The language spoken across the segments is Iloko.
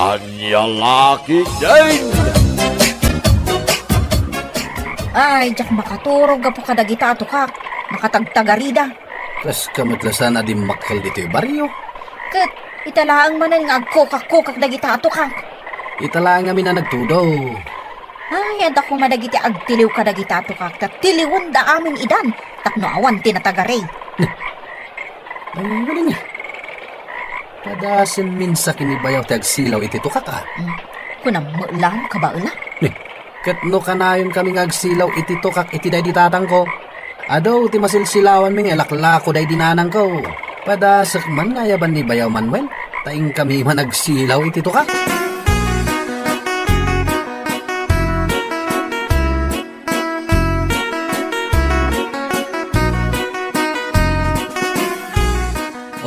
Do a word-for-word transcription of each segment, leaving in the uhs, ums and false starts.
Ania la ketdin? Ay, diak makaturog gapu kadagita a tukak. Nakatagtagarida. Kaska met la saan a dimmakkel ditoy barrio. Ket ita laeng manen nga agkukak-kukak dagita a tukak. Ita laeng amin a nagtudo. Ay, adda koma dagiti agtiliw kadagita a tukak, ta tiliwenda amin idan tapno awan ti natagari. Ay, wen ania? Padasen minsa ken ni Bayaw ti agsilaw iti tukak, a? Hmm. Kunam met la no kabaela? Ni, ket no kanayon kami nga agsilaw iti tukak iti daydi tatangko, adu ti masilsilawanmi nga ilaklako daydi nanangko. Padasek man nga ayaban ni Bayaw Manuel, ta inkami man agsilaw iti tukak.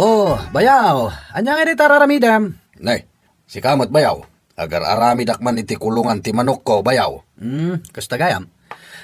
Oh, Bayaw, ania ngay dayta ar-aramidem? Nay, sika met, Bayaw. Agar-aramidak man iti kulongan ti manokko, Bayaw. Hmm, kasta gayam.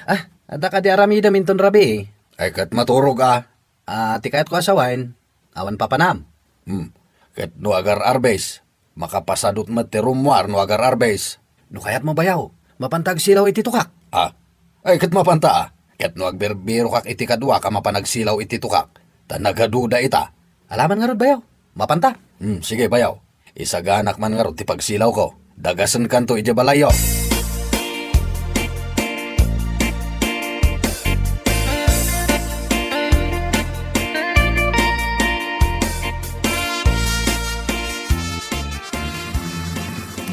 Ah, adda kadi aramidem inton rabii? Ay, ket maturog a. Ah, ti kayatko a sawen, awan papanam. Hmm. Ket no agar-arbes, makapasadut met ti rummuar no agar-arbes. No kayatmo, Bayaw, mapanta agsilaw iti tukak. Ah. Ay, ket mapanta, a. Ket no agbirbirokak iti kaduak a mapan agsilaw iti tukak, ta nagaduda ita. Alaman ngarud, Bayaw. Mapanta. Hmm, sige, Bayaw. Isaganak man ngarud ti pagsilawko. Dagasenkanto idiay balayyo.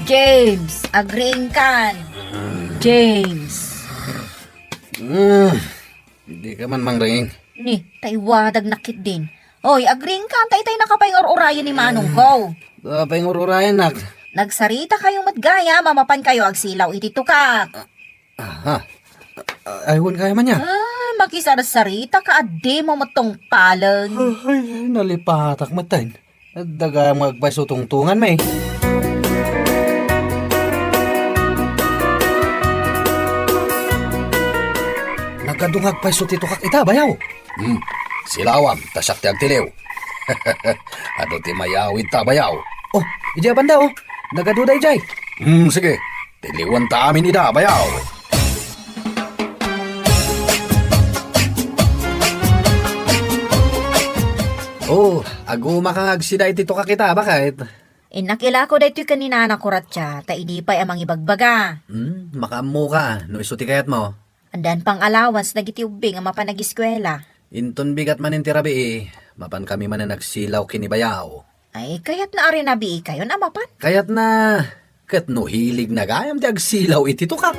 James, agriingkan. James. Mm, di ka man mangriing. Ni, ta iwadag na ketdin. Oy, agriingkan, ta itay nakapaingur-urayen ni manongko. Paingur-urayennak. Nagsaritakayo met gayam a mapankayo agsilaw iti tukak. Aha. Ay, wen gayam ania? Ah, makisarsarita ka, a dimo met tungpalen. Ay, nalipatak metten. Adda gayam nga agpayso tungtunganmi. Nagadu nga agpayso ti tukak ita, Bayaw. Hmm, silawam, ta siak ti agtiliw. Adu ti mayawidta, Bayaw. Oh, idiay banda, oh. Nagaduda idiay. Hmm, sige. Tiliwenta amin ida, Bayaw. Oh, agumaka nga agsida iti tukak ita, baket. Innak ilako daytoy ken ni Nana Kuratsa, ta idi pay a mangibagbaga. Hmm, makaammoka, no isu ti kayatmo. Addan pang allowance dagiti ubbing a mapan agiskuela. Inton bigat manen ti rabii, mapankami manen agsilaw ken ni Bayaw. Ay, kayatna a rinabiikayon a mapan? Kayatna, ket no hiligna gayam ti agsilaw iti tukak.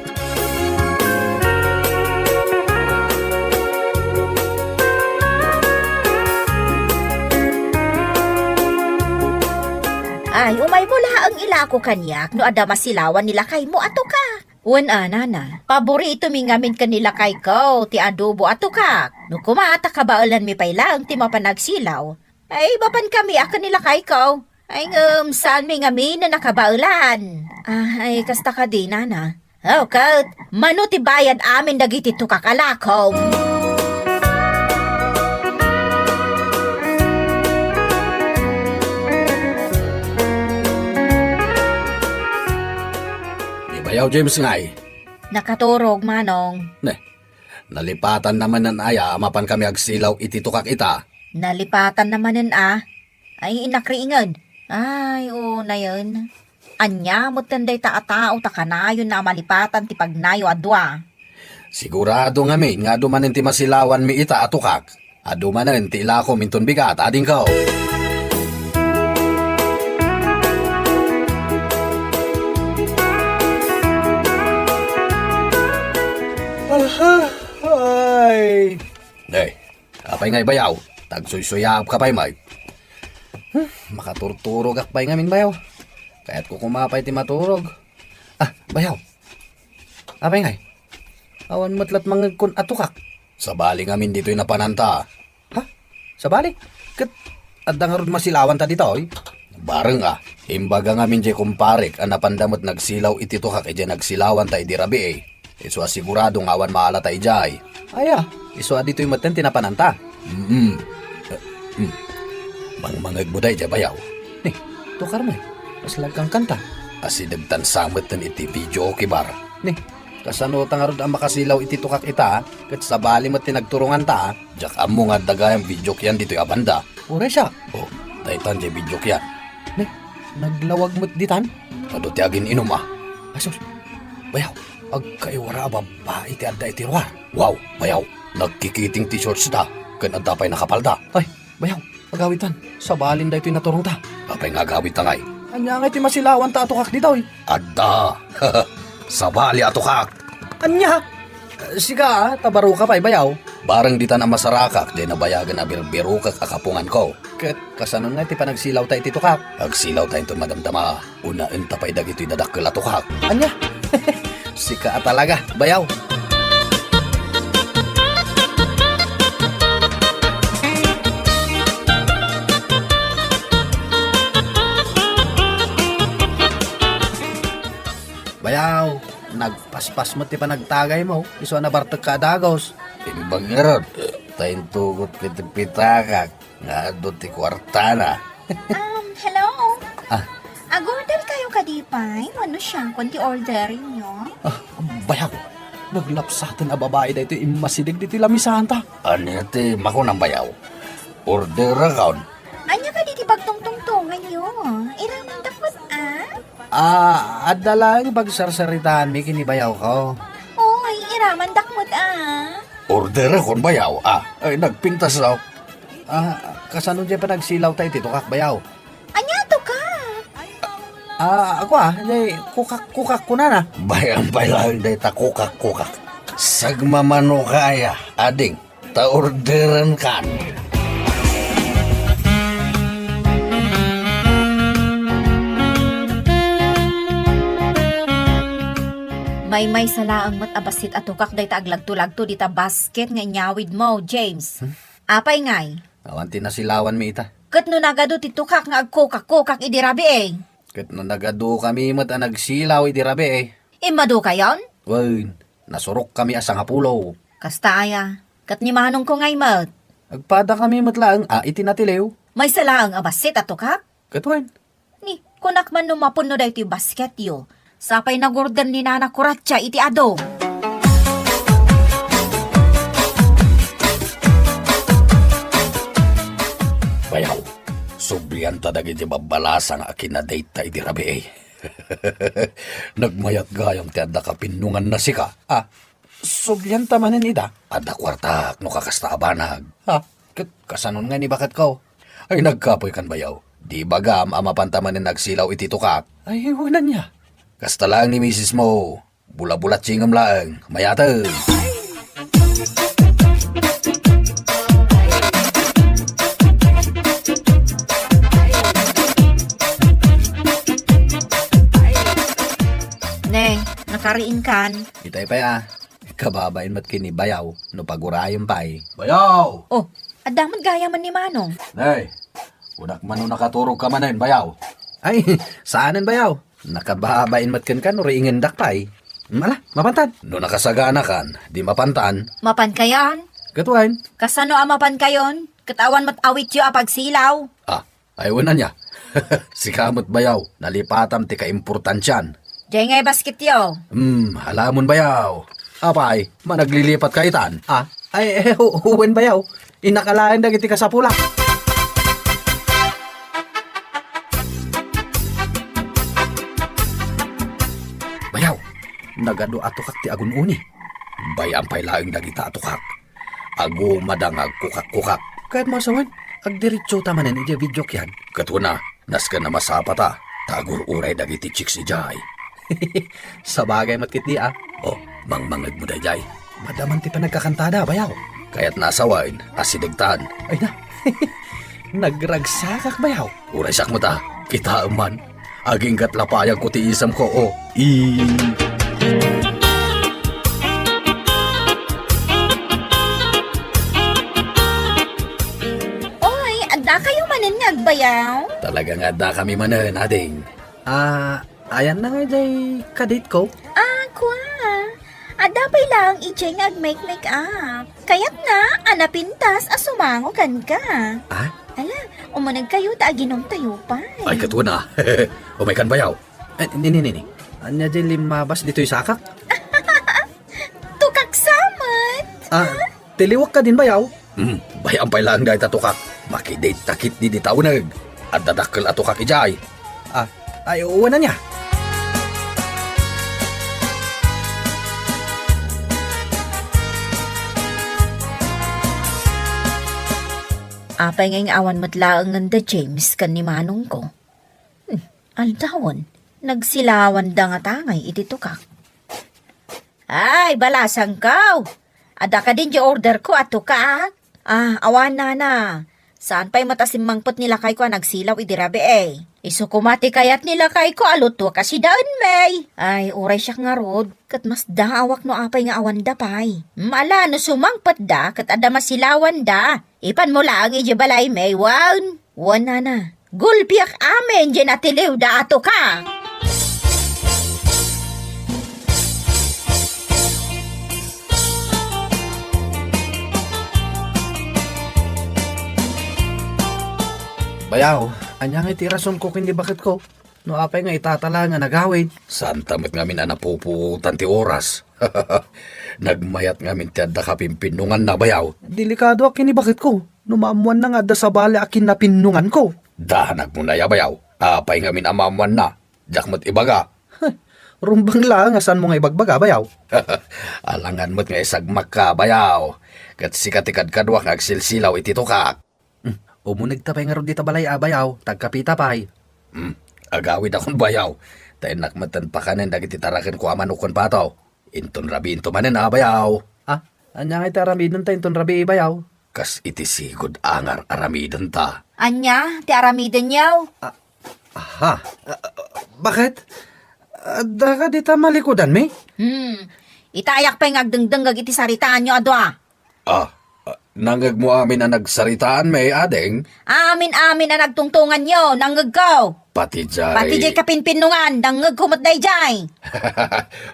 Ay, umaymo laeng ilako kaniak no adda masilawan ni lakaymo a tukak. Wen a, Nana, paboritomi ngamin ken ni lakayko ti adobo a tukak. No koma ta kabaelanmi pay laeng ti mapan agsilaw, ay, mapankami a ken ni lakayko. Ay, ngem saanmi ngamin a nakabaelan. Ah, ay, kasta kadi, Nana. Oh, ket, mano ti bayad amin dagiti tukak a lakom? Ni Bayaw James ngay. Nakaturog, Manong. Ne, nalipatanna manen aya a mapankami agsilaw iti tukak ita? Nalipatanna manen a? Ay, innak riingen. Ay, oo, nayen. Ania metten dayta a tao ta kanayonna a malipatan ti pagnayo a dua? Sigurado ngamin nga adu manen ti masilawanmi ita a tukak. Adu manen ti ilakom inton bigat, adingko. Aha, ay. Ay, apay ngay, Bayaw? Tagsuysuyapka pay met. Hmm, makaturturogak pay ngamin, Bayaw. Kayatko koma pay ti maturog. Ah, Bayaw. Apay ngay? Awan met la't mangngegkon a tukak. Sabali ngamin ditoy napananta. Ha? Sabali? Ket adda ngarud masilawanta ditoy? Bareng a, imbaga ngamin diay kumparek a napanda met nagsilaw iti tukak idiay nagsilawanta idi rabii. Isu a sigurado nga awan maalata idiay. Aya, isu a ditoy metten ti napananta. Mm. Eh, mm. Mangmangegmo daydiay, Bayaw. Ni, tukar met. Kasla agkankanta. Asidegtan sa metten iti videoke bar. Ni, kasano ta ngarud a makasilaw iti tukak ita, ket sabali met ti nagturonganta? Diak ammo nga adda gayam videokean ditoy a banda. Uray siak. O, daytan diay videokean. Ni, naglawag met ditan? Adu ti agin-inum a. Ay sus, bayaw, agkaiwara a babbai ti adda iti ruar. Wow, bayaw, nagkikiting ti shortsda, ken adda pay nakapalda. Ay, bayaw, agawitan, sabalin daytoy naturongta. Apay nga agawidta ngay? Ania ngay ti masilawanta a tukak ditoy? Adda. Sabali a tukak. Ania? Sika, a, ta baroka pay, bayaw. Bareng ditan a masarakak, diay nabayagen a birbirokek a kapunganko. Ket kasano ngay ti panagsilawta iti tukak? Agsilawta inton madamdama. Unaenta pay dagitoy dadakkel a tukak. Ania? Sika a talaga, bayaw. Bayaw, nagpaspas met ti panagtagaymo, isu a nabartekka a dagus. Imbag ngarud, ta intugot iti pitakak nga adu ti kuartana. Um, hello? Ah. Ag-order kayo kadi pay? Wenno siakon ti orderenyo? Ah, bayaw, naglapsaten a babai daytoy immasideg ditoy lamisanta. Ania ti makunam, bayaw? Orderakon? Ania kadi ti pagtungtungtonganyo? Iramandak met, a? Ah, adda laeng pagsarsaritaanmi ken ni bayawko. Oy, iramandak met, a? Orderakon, bayaw, a? Ay, nagpintas, a? Ah, kasano diay panagsilawta iti tukak, bayaw? Ania tukak? Ah, ako, a, diay kukak-kukak kunana. Bay-am pay laeng dayta kukak-kukak. Sagmamanoka aya, ading, ta orderenkan. Maymaysa laeng met a bassit a tukak dayta aglagto-lagto dita basket nga inyawidmo, James. Hmm? Apay ngay? Awan ti nasilawanmi ita. Ket no nagadu ti tukak nga agkukak-kukak idi rabii? Ket no nagadukami met a nagsilaw idi rabii? Immadukayon? Wen, nasurokkami a sangapulo. Kasta aya, ket ni manongko ngay met? Agpadakami met laeng a iti natiliw. Maysa laeng a bassit a tukak? Ket wen. Ni, kunak man no mapno daytoy basketyo. Sapay nagorder ni Nana Kuratsa iti adu. Bayaw, sublianta dagiti babbalasang a kinadate-ta idi rabii. Nagmayat gayam ti adda kapinnonganna sika, a? Sublianta manen ida? Adda kuartak no kakasta a banag. Ha? Ket kasanon nga ni baketko? Ay, nagkapoykan bayaw. Di bagam a mapanta manen nagsilaw iti tukak? Ay, wen ania. Kasta laeng ni misismo. Bulabulatsingem laeng. Mayaten. Ne, nakariingkan. Itay pay a. Kababain met ken ni bayaw no pagurayem pay. Bayaw! Oh, adda met gayam ni manong. Nay, kunak man no nakaturogka manen, bayaw. Ay, saanen, bayaw. Nakababain met kenka no riingendak pay. Ala, mapantan. No nakasaganakan, di mapantan. Mapankayon? Ket wen? Kasano a mapankayon? Ket awan met awityo a pagsilaw. Ah, ay, wen ania. Sika met bayaw, nalipatam ti kaimportansian. Diay ngay basketyo. Hmm, alamon bayaw. Apay, managlilipat ka itan, a? Ay, eh, hu-, wen bayaw. Innak laeng dagiti kasapulak. Bayaw, nagadu a tukak ti agun-uni. Bay-am pay laeng dagita a tukak. Agumada nga agkukak-kukak. Kayatmo a sawen, agdiretsota manen idiay videok yan. Ket kuna, nasken a masapata, ta agur-uray dagiti chicks idiay. Sabagay met ketdi, a. O, mangmangegmo daydiay. Madaman ti panagkakantada, bayaw. Kayatna a sawen, asidegtan. Ay na. Nagragsakak, bayaw. Uray siak met a, kitaem man. Aginggat la payagko ti isemko, o. I. Oy, addakayo manen nga agbayaw? Talaga nga addakami manen, ading. Ah, ayanna nga idiay kadate-ko? Ah, kua. Adda pay laeng idiay nga agmake-make up. Kayatna a napintas a sumango kenka. Ah? Ala, umunegkayo ta aginumtayo pay. Ay, ket kuna. Umaykan bayaw. Ay, nini, nini. Ania diay limmabas ditoy sakak? Tukak sa met. Ah, tiliwek kadin, bayaw? Hmm, bay-am pay laeng dayta tukak. Makidit-takit di dita uneg. Adda dakkel a tukak idiay. Ah, ay, wen ania? Apay nga ing-awan met laengen da James ken ni manongko? Hmm, aldawen, nagsilawanda nga tangay iti tukak. Ay, balasangko! Adda kadin diay orderko a tukak? Ah, awan, nana. Saan pay met a simmangpet ni lakayko a nagsilaw idi rabii. Isu koma ti kayat ni lakayko a lutuek a sidaenmi. Ay, uray siak ngarud, ket masdaawak no apay nga awanda pay. Mala no sumangpetda ket adda masilawanda. Ipanmo laeng idiay balaymi, wen? Wen, nana. Gulpiak amin diay natiliwda a tukak. Bayaw, ania ngay ti rasonko ken ni baketko? No apay nga itatala nga nagawid? Saanta met ngamin a napupuotan ti oras. Nagmayat ngamin ti adda kapinpinnonganna, bayaw. Delikadoak ken ni baketko. No maammoanna nga adda sabali a kinnapinnonganko. Danagmo na ya, bayaw. Apay ngamin a maammoanna? Diak met ibaga. Rumbeng laeng a saanmo nga ibagbaga, bayaw. Alangan met nga isagmakka, bayaw. Ket sika ti kadkaduak nga agsilsilaw iti tukak. Hmm, umunegta pay ngarud dita balay a, bayaw, ta agkapita pay. Hmm, agawidakon, bayaw. Ta innak metten pakanen dagiti tarakenko a manok ken pato. Inton rabiinto manen a, bayaw. Ah, ania ngay ti aramidenta inton rabii, bayaw? Kas iti sigud a nga aramidenta. Ania ti aramidenyo? Ah, aha. Ah, ah, baket? Adda ka dita malikudanmi? Hmm. Itayak pay nga agdengdengngeg iti saritaanyo a dua. Ah, ah, nangngegmo amin a nagsaritaanmi, ading? Amin-amin a nagtungtonganyo, nangngegko. Pati jay Pati jay kapinpinnongan, nangngegko met dayjay.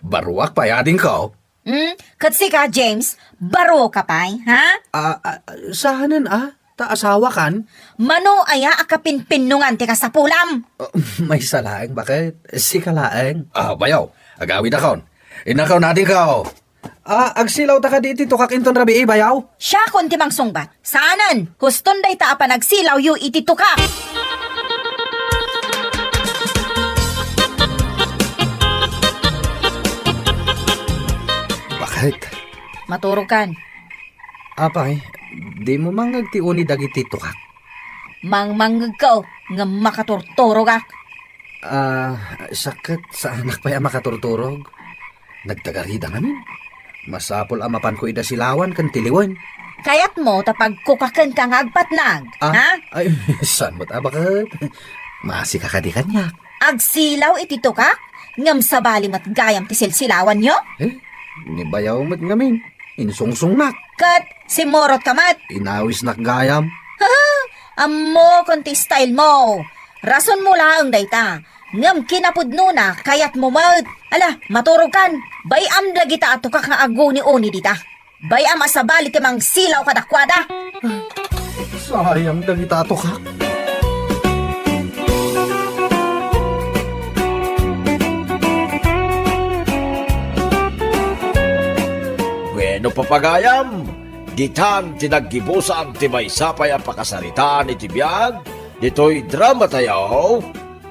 Baruak pay, adingko. Hmm? Ket sika, James, baro ka pay, ha? Ah, ah, saanen a? Ta asawakan? Mano aya a kapinpinnongan ti kasapulam? Ah, maysa laeng, baket? Sika laeng. Ah, bayaw, agawidakon. Innakon, adingko. Ah, agsilawta kadi iti tukak inton rabii, bayaw? Siakon ti mangsungbat. Saanen, huston dayta a panagsilawyo iti tukak. Baket? Maturogkan. Apay, dimo mangngeg ti uni dagiti tukak? Mangmangngegko, ngem makaturturogak. Ah, sakit, saanak pay a makaturturog. Nagtagarida ngamin. Masapul a mapanko ida silawan ken tiliwen. Kayatmo ta pagkukakenka nga agpatnag, Ah, ha? Ay, saan met a baket? Masika kadi kaniak. Agsilaw iti tukak, ngem sabali met gayam ti silsilawanyo? Eh, ni bayaw met ngamin. Insungsongnak. Ket simmurot ka met. Inawisnak gayam. Ha? Ammokon ti style mo. Rasonmo laeng dayta. Ngem kinapudnona, kayatmo met. Ala, maturogkan. Bay-am dagita a tukak nga aguni-uni dita. Bay-am a sabali ti mangsilaw kadakuada. Sayang dagita a tukak. Bueno, papagayam, ditan ti naggibusan ti maysa pay a pakasaritaan iti biag ditoy dramatayo,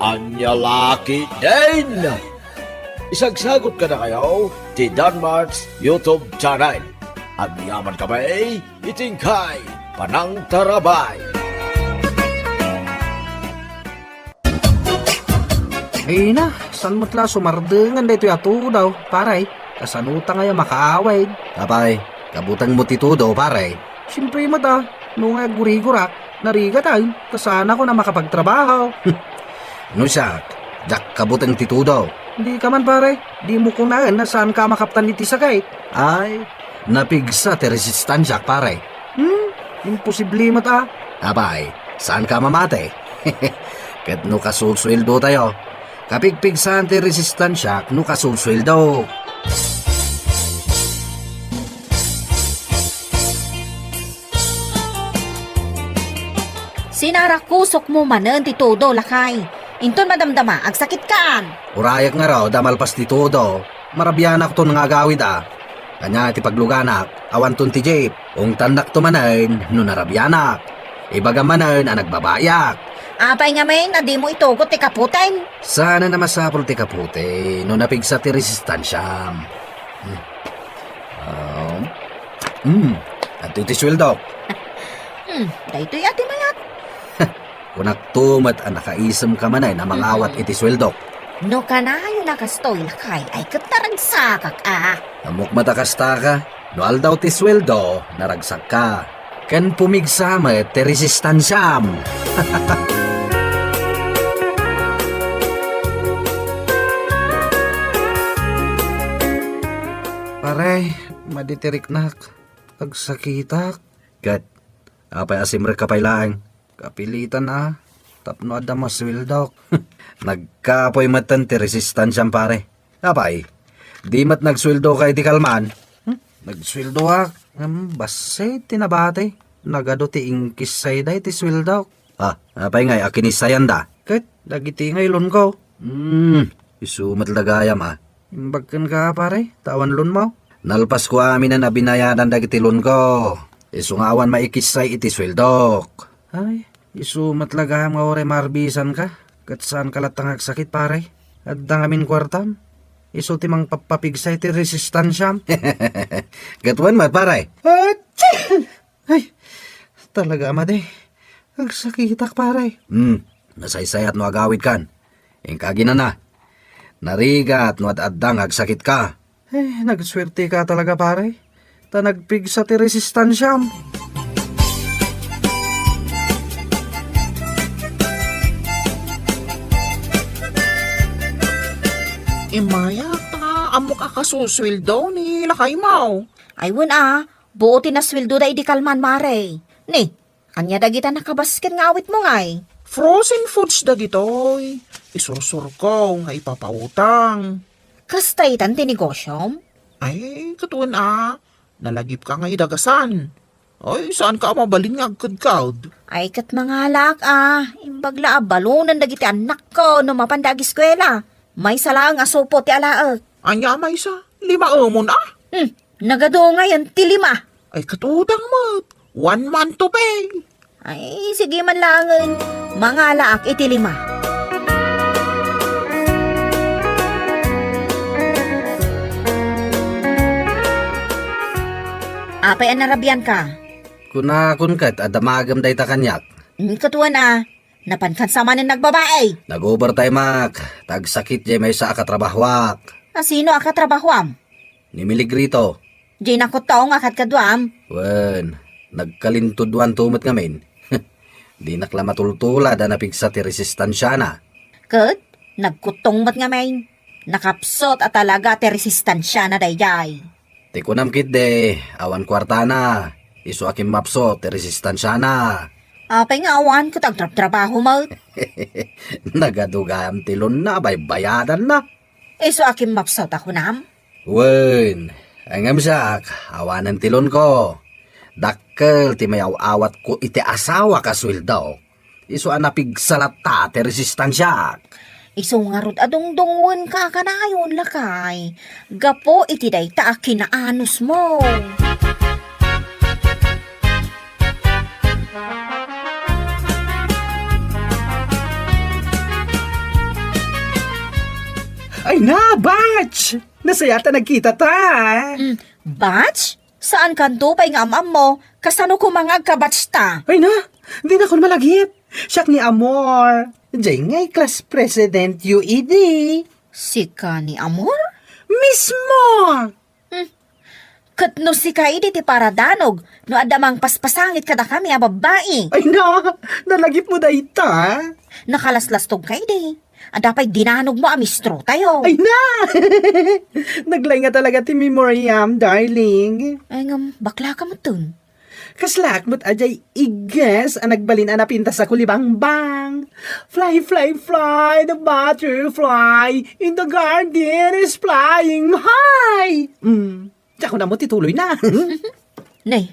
Ania La Ketdin. Isagsagut kadakayo ti Danmart's YouTube channel. Agyamankami iti inkay panangtarabay. Ay na, saan met la sumardengan daytoy a tudo, pare? Kasano ta ngay a makaawid? Apay, kabutengmo ti tudo, pare? Siempre met a, no nga aggurigurak, narigat ay, ta saanakon a makapagtrabaho. No siak, diak kabuteng ti tudo. Dika man, pare, dimo kunaen a saanka a makaptan iti sakit. Ay, napigsa ti resistansiak, pare. Hmm, imposible met a. Apay, saanka a mamati. Ket no kasulsueldotayo, kapigpigsaan ti resistansiak no kasulsueldo. Sinarakusokmo manen ti tudo, lakay. Inton madamdama, agsakitkan. Urayek ngarud a malpas ti tudo, marabianakton nga agawid a. Ania ti pagluganak, awanton ti jeep, ungtannakto manen no narabianak. Ibagam manen a nagbabaiak. Apay ngamin a dimo itugot ti kaputem? Saan a masapul ti kapute no napigsa ti resistansiam. Hmm. Um, hmm. Adtoy ti sueldok. Hmm, daytoy a ti mayat. Kunakto met a nakaisem ka manen a mangawat iti sueldok. No kanayon a kastoy, lakay, ay ket naragsakak a. Ammok met a kasta ka. No aldaw ti sueldo, naragsakka. Ken pumigsa met ti resistansiam. Pare, madi ti riknak. Agsakitak. Ket, apay a simrekka pay laeng? Kapilitan a, tapno adda masueldok. Nagkapoy metten ti resistansiam, pare. Apay, di met nagsueldoka iti kalman? Hmm? Nagsueldoak, ngem bassit ti nabati. Nagadu ti inkissayda iti sueldok. Ah, apay ngay a kinissayanda? Ket dagiti nga ilonko. Hmm, isu met la gayam a. Imbag kenka, pare, ta awan loanmo? Nalpasko aminen a binayadan dagiti loanko. Isu nga awan maikissay iti sueldok. Ay, isu met la gayam nga uray maarbisanka. Ket saanka latta nga agsakit, pare. Adda ngamin kuartam. Isu ti mangpappapigsay ti resistansiam. Ket wen met, pare. Atsi! Ay, talaga, madi. Agsakitak, pare. Hmm, nasaysayat no agawidkan. Inka aginana. Narigat no ad-adda nga agsakitka. Eh, nagsuerteka talaga, pare. Ta nagpigsa ti resistansiam. Immay a, ta ammok a kasusueldo ni lakaymo. Ay, wen a, buo ti nasueldoda idi kalman, mare. Ni, ania dagita nakabasket nga awitmo ngay? Frozen foods dagitoy. Isursurko nga ipapautang. Kasta itan ti negosyom? Ay, ket wen a, nalagipka nga idagasan. Ay, saanka a mabalin nga agkedkad? Ay, ket mangalaak a, imbag la a balonen dagiti annakko no mapanda agiskuela. Maysa laeng a supo ti alaek. Ania a maysa? Limaemon a? Hmm, nagadu ngayen ti lima. Ay, ket utang met. One month to pay. Ay, sige man laengen. Mangalaak iti lima. Apay a narabianka? Kunakon ket a damagem dayta kaniak. Mm, ket wen a, napankan sa manen nagbabai. Nag-overtimeak, ta agsakit jay maysa a katrabahoak. A sino a katrabahoam? Ni Miligrito. Jay nakuttong a kadkaduam? Wen, nagkalintudwanto met ngamin. Dinak la matultulad a napigsa ti resistansiana. Ket, nagkuttong met ngamin. Nakapsut a talaga ti resistansiana daydiay. Ti kunam ketdi, awan kuartana. Isu a kimmapsut ti resistansiana. Apay nga awan ket agtrabtrabaho met? Nagadu gayam ti loanna a baybayadanna. Isu a kimmapsut a kunam? Wen, ngem siak, awanen ti loanko. Dakkel ti mayaw-awatko iti asawak a sueldo. Isu a napigsa latta ti resistansiak. Isu ngarud a dungdungngoenka a kanayon, lakay, gapu iti dayta a kinaanusmo. Ay na, batch! Nasayaat a nagkitata, ah. Mm, batch? Saankanto pay nga am-ammo, kasano koma nga agka-batchta? Ay na, dinakon malagip. Siak ni Amor. Jay ngay class president U E D. Sika ni Amor? Mismo! Hmm. Ket no sika idi ti paradanog, no adda mangpaspasangit kadakami a babbai. Ay na, nalagipmo dayta. Nakalaslastogka idi. Adda pay dinanogmo a mistrotayo. Ay na! Naglaing a talaga ti memoriam, darling. Ay ngem, baklaka metten. Kaslaak met a jay igges a nagbalin a napintas a kulibangbang. Fly, fly, fly, the butterfly in the garden is flying high. Mm. Diak kunam ti tuloyna. Nay,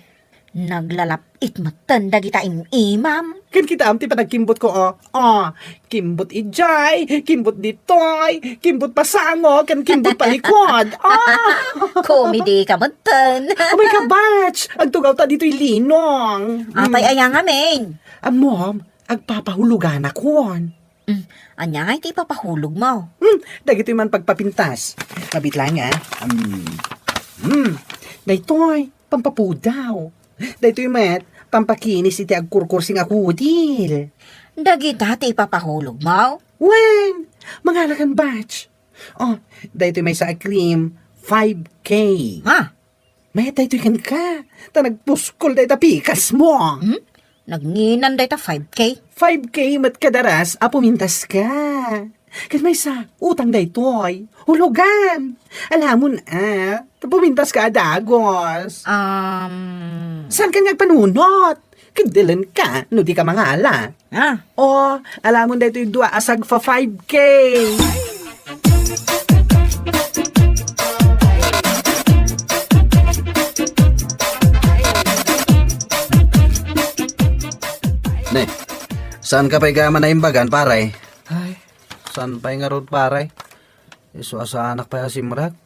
Naglalap-it metten dagita im-imam. Ken kitaem ti panagkimbutko, o. O, kimbut idiay, kimbut ditoy, kimbut pasango, ken kimbut palikod. O! Komedika metten. Umay ka, batch! Agtugawta ditoy linong. Apay aya ngamin? Ammom, agpapahuloganakon. Mm, ania ngay ti ipapahulogmo? Hmm, dagitoy man pagpapintas. Mabit lang, a. Hmm. Hmm, daytoy, pampapudaw. Daytoy met, pampakinis iti agkurkursing a kudil. Dagita ti ipapahulogmo? Wen, mangalakan, batch. O, daytoy maysa a cream, five K. Ha? Mayat daytoy kenka, ta nagpuskol dayta pikasmo. Hmm? Nagninan dayta five K? Five K met kadaras a pumintaska. Ket maysa, utang daytoy. Hulogan. Alamon, a, ta pumintaska a dagos. Um. Saankan nga agpanunot? Ket dilenka no dika mangala. Ah. O, alamon daytoy dua a sagpa five K. Ne, saanka pay gayam a naimbagan, pare? Ay, saan pay ngarud, pare? Isu a saanak pay a simrek.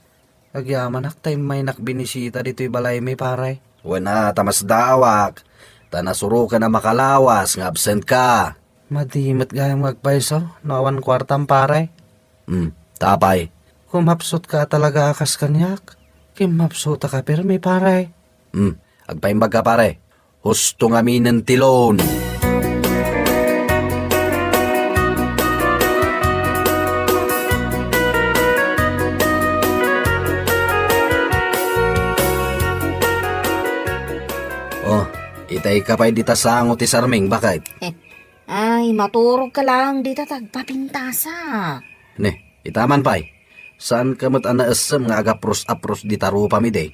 Agyamanak ta immaynak binisita ditoy balaymi, pare. Wen a, ta masdaawak, ta nasuroken a makalawas nga absent ka. Madi met gayam nga agpayso no awan kuartam, pare. Hmm, ta apay? Kumapsutka talaga a kas kaniak. Kimmapsutaka permi, pare. Hmm, agpaimbagka, pare. Husto ngaminen ti loan. O, itayka pay dita sango ti sarming, baket. Ay, maturogka laeng dita ta agpapintasak. Ne, ita man pay. Saanka met a naessem nga agapros-apros dita rupam idi?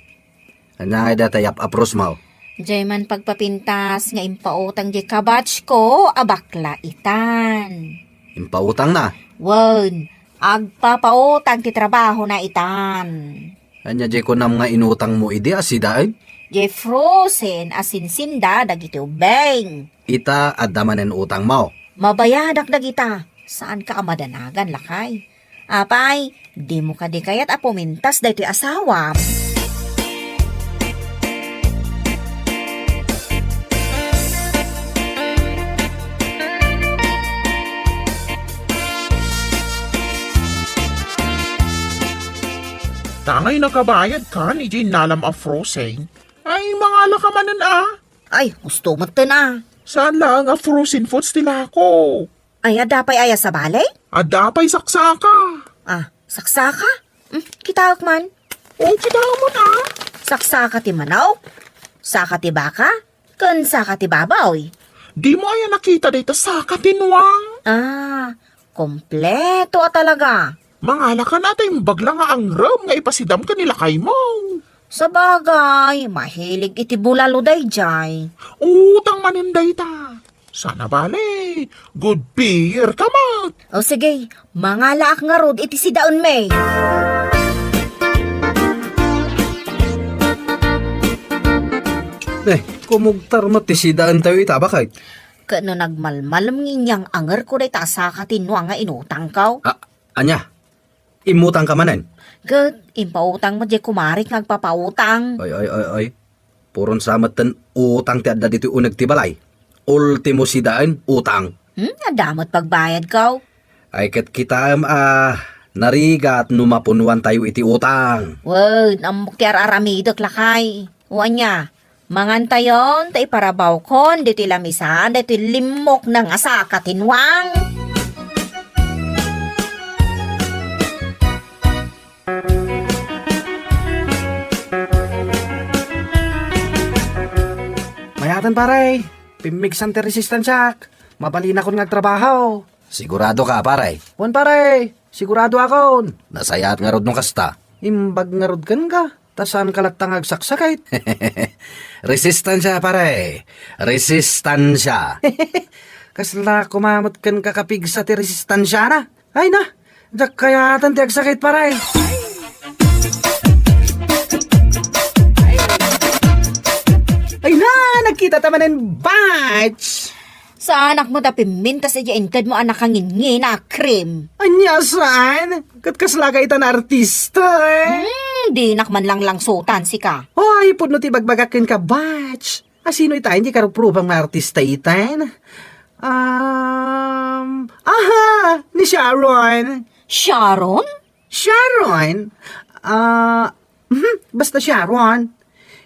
Ania ngay dayta iyap-aprosmo? Diay man pagpapintas nga impautang diay kabatchko a bakla itan. Impautangna? Wen, agpapautang ti trabahona itan. Ania diay kunam nga inutangmo idi a sidaen? Diay frozen a sinsinda dagiti ubbing. Ita, adda manen utangmo? Mabayadak dagita. Saanka a madanagan, lakay. Apay, dimo kadi kayat a pumintas daytoy asawam? Tangay nakabayadkan idiay innalam a frozen. Ay, mangalaka manen a. Ay, husto metten a. Saan laeng a frozen foods ti lako? Ay, adda pay aya sabali? Adda pay saksaka. Ah, saksaka? Hmm, kitaek man. O, kitaem man a. Saksaka ti manok, saka ti baka, ken saka ti baboy. Dimo aya nakita dayta saka ti nuang? Ah, kompleto a talaga. Mangalakan a ta imbag la nga angrem nga ipasidam ken ni lakaymo. Sabagay, mahilig iti bulalo daydiay. Utang manen dayta. Saan a bale, good payer ka met. O sige, mangalaak ngarud iti sidaenmi. Eh, kumugtar met ti sidaentayo ita, baket. Ket no nagmalmalem nga inyang-angerko dayta a saka ti nuang nga inutangko. A-, ania? Immutangka manen? Ket impautang met diay kumarik nga agpapautang. Oy, oy, oy, oy. Puron sa metten utang ti adda ditoy uneg ti balay. Ultimo sidaen, utang. Hmm, adda met pagbayadko. Ay, ket kitaem a narigat no mapunuantayo iti utang. Wen, ammok ti ar-aramidek, lakay. O ania, mangantayon ta iparabawkon ditoy lamisaan daytoy limmok na nga saka ti nuang. Mayaten, pare. Pimmigsan ti resistansiak. Mabalinakon nga agtrabaho. Sigurado ka, pare? Wen, pare. Sigurado akon. Nasayaat ngarud no kasta. Imbag ngarud kenka, ta saanka latta nga agsaksakit. Resistansia, pare. Resistansia. Kasla koma met kenka kapigsa ti resistansiana. Ay na, diak kayaten ti agsakit, pare. Ay na, Kita ta manen, batch! Saanak met a pimmintas idiay inted mo a nakanginngi a cream. Ania saan? Ket kasla ka ita nga artista, eh. Hmm, dinak man langlangsutan, sika. Ay, pudno ti bagbagak kenka, batch. A, sino ita, hindi ka ruprubang nga artista ita, eh? Um, aha, ni Sharon. Sharon? Sharon? Ah, mhm, basta Sharon.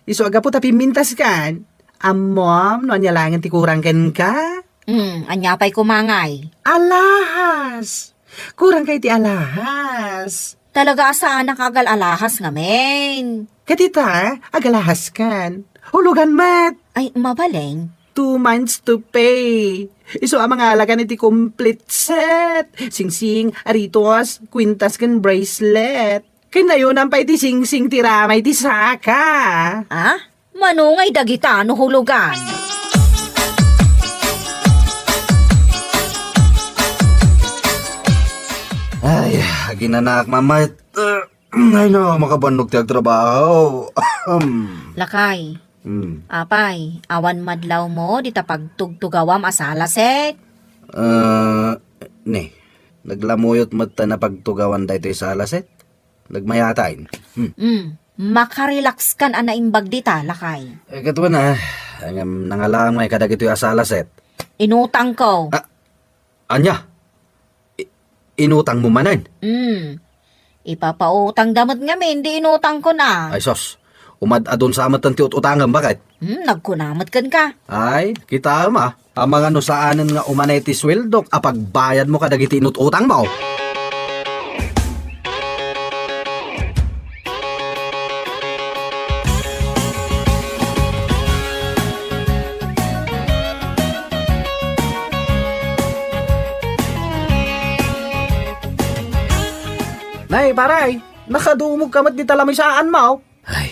Isu a gapu ta pimmintas kan. Ammom, no ania laengen ti kurang kenka? Hmm, ania pay kumangay? Alahas! Kurang kay ti alahas. Talaga a saanak nga agal-alahas ngamin. Ket ita, agalahas kan. Hulugan met. Ay, mabalin. Two months to pay. Isu a mangalakan iti complete set. Singsing, aritos, kwintas, ken bracelet. Ken nayonan pay ti singsing ti ramay ti saka. Ah? Mano ngay dagita no hulugan? Ay, aginanak, mamayat. Ay, no, makabannog ti agtrabaho. Lakay, Hmm. Apay, awan madlawmo dita pagtugtugawam a salaset? Ah, ne, naglamuyot met ta napagtugawan daytoy salaset. Nagmayatan. Hmm. Hmm. Makarelax kan a naimbag dita, lakay. Eh, katuan a, ngem nangalaam ngay kadagitoy a salaset. Inutangko. Ah, ania? I-, inutangmo manen? Hmm. Ipapautangda met ngamin di inutangkon a. Ay sus, umad-adun sa met ti ut-utangem, baket? Hmm, nagkuna met kenka. Ay, kitaem a. Amangan no saanen nga umanay ti sueldok a pagbayadmo kadagiti inut-utangmo. Nay, paray, nakadumog ka met dita lamisaanmo. Ay,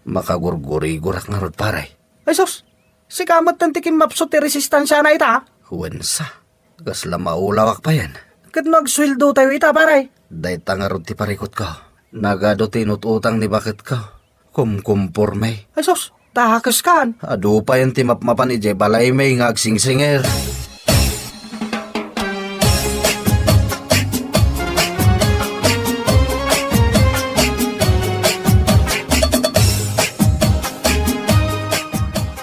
makagurgurigorak ngarud, paray. Ay sus, sika met ti kimmapsut ti resistansiana ita. Wen sa, kasla maulawak payen. Ket no agsueldotayo ita, paray? Dayta ngarud ti parikutko. Nagadu ti inut-utang ni baketko. Kumkumporme. Ay sus, dakes kan. Adu payen ti mapmapan idiay balaymi nga agsingsingir.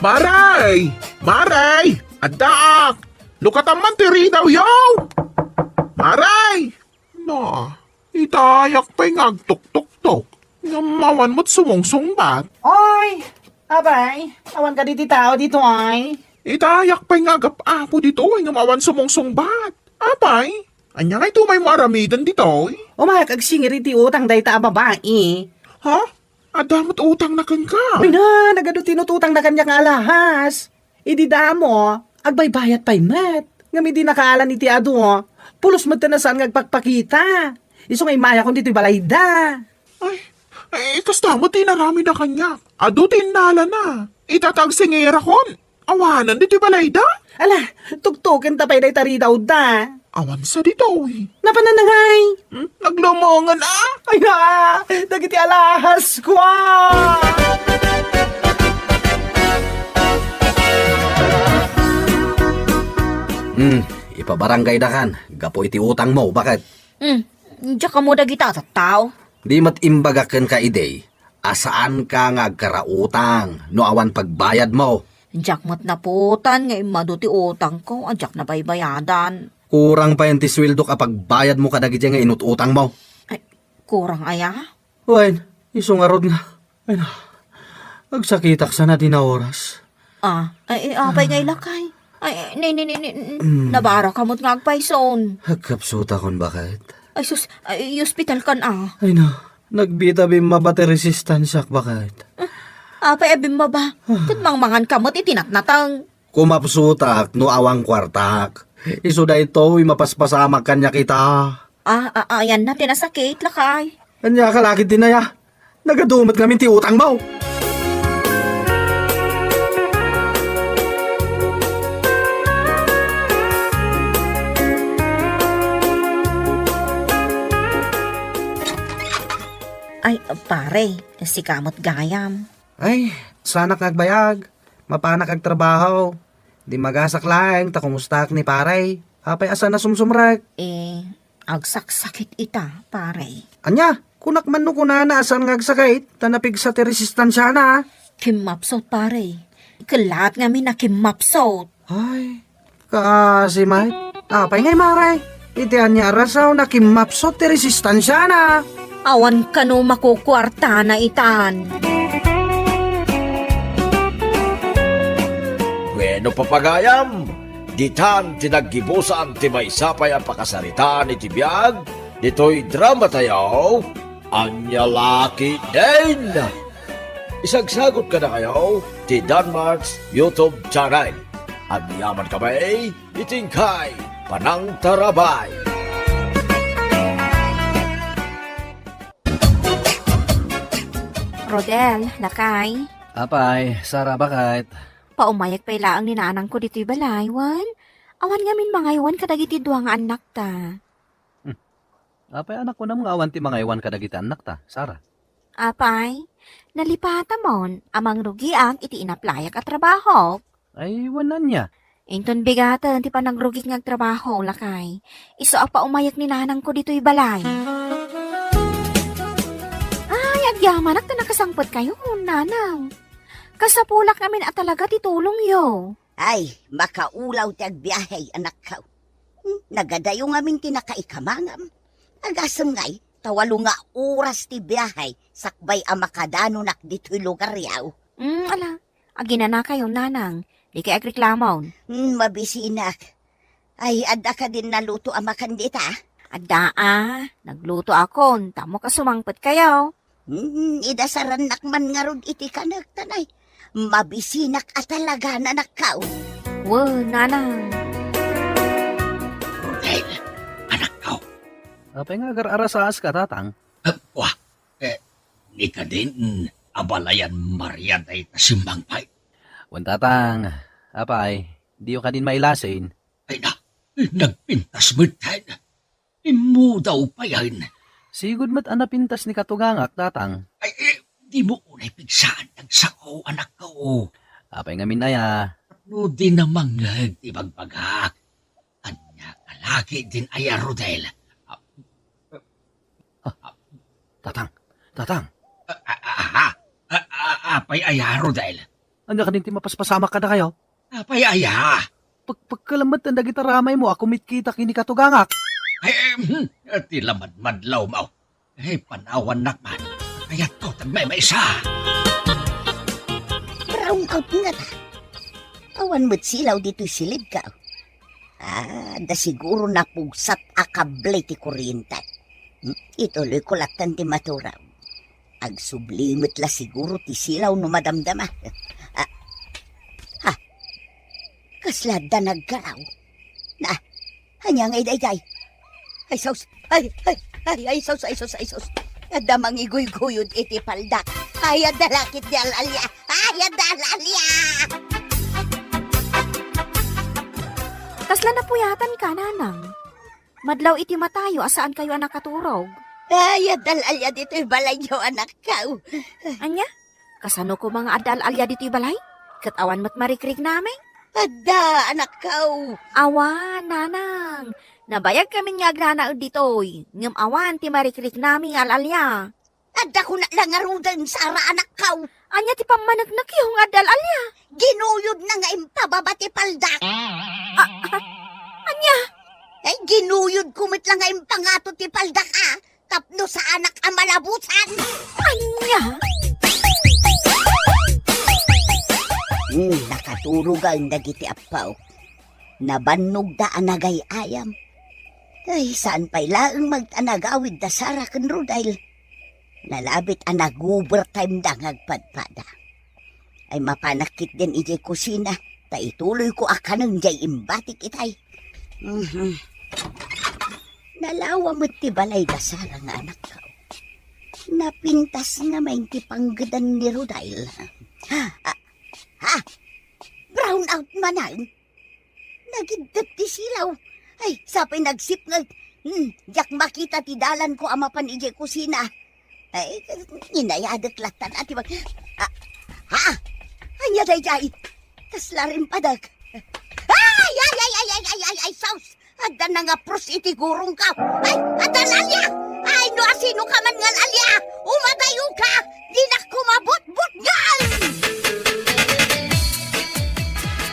Maray! Maray! Addaak! Lukatan man ti ridawyo! Maray! Na, itayak pay nga agtuktoktok. Ngem awan met sumungsungbat. Oy! Apay, awan kadi ti tao ditoy? Itayak pay nga agap-apo ditoy ngem awan sumungsungbat. Apay, ania ngay ti umaymo aramiden ditoy? Umayak agsingir iti utang dayta a babai. Ha? Adda met utangna kenka? Ay na, nagadu ti inut-utangna kaniak nga alahas. Idi damo, agbaybayat pay met. Ngem idi nakaalan iti adu, pulos met ti saan nga agpakpakita. Isu nga immayakon ditoy balayda. Ay, ay, kasta met ti inaramidna kaniak. Adu ti innalana. Ita ti agsingirakon. Awanen ditoy balayda? Ala, tuktokenta pay dayta ridawda. Awan sa ditoy. Napanan na ngay? Hmm? Naglumongen a? Ay na, dagiti alahasko a! Hmm, ipabarangayda kan, gapu iti utangmo, baket? Hmm, diak ammo dagita a tattao. Di met imbagak kenka idi, a saanka nga agkarautang no awan pagbayadmo. Diak met naputan nga immadu ti utangko a diak nabaybayadan. Kurang payen ti sueldok a pagbayadmo kadagiti nga inut-utangmo. Ay, kurang aya? Wen, isu ngarud nga. Ay na, agsakitak sana dina oras. Ah, ay, ay, apay nga ilakay? Ay, ni, ni, ni, ni, Mm. Nabara ka met nga agpayson. Agkapsutakon, baket? Ay, sus, ay, ospital kan, ah. Ay na, nagbita bimmaba ti resistansiak, baket? Ah, apay a bimmaba? Ah. Ket mangmangan ka met iti natnateng. Kumapsutak no awan kuartak. Isu daytoy mapaspasamak kaniak ita. Ah, ah, ayanna ti nasakit, lakay. Ania ka lakay ti naya? Nagadu met ngamin ti utangmo. Ay, pare, sika met gayam. Ay, saanak nga agbayag. Mapanak agtrabaho. Dimagasak laeng ta kumustaak ni pare. Apay a saan a sumsumrek? Eh, agsaksakit ita, pare. Ania? Kunak man no kunana a saan nga agsakit ta napigsa ti resistansiana. Kimmapsot, pare. Kellaat ngamin a kimmapsot. Ay, kaasi met. Apay ngay, mare? Iti ania a rason a kimmapsot ti resistansiana? Awan kano makukuartana itan. Bueno, papagayam, ditan ti naggibusan ti maysa pay a pakasaritaan iti biag ditoy dramatayo, Ania La Ketdin. Isagsagut kadakayo ti Danmark's YouTube channel. Agyaman kami iti inkay panangtarabay. Rodel, lakay. Apay, Sara, baket? Paumayag pay laeng ni nanangko ditoy balay, wen? Awan ngamin mangaywan kadagiti dua nga annakta. Hmm. Apay a nakunam nga awan ti mangaywan kadagiti annakta, Sara? Apay, nalipatamon a mangrugiak iti inaplayak a trabahok. Ay, wen ania? Inton bigaten ti panagrugik nga agtrabaho, lakay. Isu a paumayag ni nanangko ditoy balay. Ay, agyamanak ta nakasangpetkayo, nanang. Kasapulak ngamin a talaga ti tulongyo. Ay, makaulaw ti agbiahe, anakko. Hmm, nagadayo ngamin ti nakaikamangam. Agasem ngay, ta walo nga oras ti biahe, sakbay a makadanonak ditoy lugaryo. Hmm, ala, aginanakayo, nanang. Dikay agreklamon. Hmm, mabisinak. Ay, adda kadin naluto a makan dita? Adda a, naglutoakon, tapno kasumangpetkayo. Hmm, idasarannak man ngarud iti kanek, tanay. Mabisinak a talaga, anakko. Wen, nanang. Rodel, anakko. Apay nga agar-arasaska, tatang? Ah, wa, eh, ni kadin, abalayan Maria dayta simmangpet. Wen, tatang, apay, diyo kadin mailasin? Ay na, nagpintas met tayo. Immudaw payen. Sigud met a napintas ni katugangak, tatang. Ay, eh, dimo unay pigsaan ti agsao, anakko. Apay ngamin aya? No di namangngeg ti bagbagak. Ania nga laki din aya, Rodel? Ah, ah, tatang, tatang. Ah, ah, ah, ah, ah, apay aya, Rodel? Ania kadin ti mapaspasamak kadakayo? Apay aya? Pag-, pagkalamet dagiti ramaymo a kumitkita ken ni katugangak. Ay, em, ti lamadmadlawmo. Ay, panawannak man. Kayatko ti agmaymaysa. Brown out ngata. Awan met silaw ditoy silibko. Ah, da siguro napugsat a kable ti kuryente. Hmm, ituloyko latta ti maturaw. Agsubli met la siguro ti silaw no madamdama. Ah. Ha? Kasla adda nagkaraw. Na, ania ngay daydiay? Ay, sus! Ay, ay, ay, ay, sus, ay, sus, ay, sus! Adda mangiguyguyod iti paldak. Ay, adda lakit di al-alia. Ay, adda al-alia! Kasla napuyatanka, nanang? Madlaw iti matayo a saankayo a nakaturog. Ay, adda al-alia ditoy balayyo, anakko. Ania? Kasano koma nga adda al-alia ditoy balay? Ket awan met marikrik namin? Adda, anakko. Awan, nanang. Nabayag kami nga agnanaed ditoy, ngem awan ti marikrik namin nga al-alia. Adda kuna la ngaruden, Sara, anakko. Ania ti pammaneknekyo nga adda al-alia? Ginuyod na nga impababa ti paldak. Ah, ah, ania? Ay, ginuyod ko met la nga impangato ti paldak, ah. Tapno saanak a malabusan. Ania? Hmm, nakaturogan dagiti appaw. Nabannogda a nagay-ayam. Ay, saan pay laeng magtanagawid da Sara ken Rodel. Nalabit a nag-overtime da nga agpadpada. Ay, mapanak ketdin idiay kusina, ta ituloyko a kanen diay imbatik itay. Mhm. Nalawa met ti balay da Sara nga anakko. Napintas ngamin ti panggedan ni Rodel. Ha? Ah, ha? Brown out manen? Nagiddep ti silaw. Ay, sapay nagsipnget. Hmm, diak makita ti dalanko a mapan idiay kusina. Ay, inayadek latta ti bag-, ah, ha? Ania daydiay? Kasla rimpadek. Ay, ay, ay, ay, ay, ay, ay, ay, sus! Adda nangapros iti gurongko. Ay, adda al-alia! Ay, no asino ka man nga al-alia, umadayo ka! Dinak kumabutbutngan!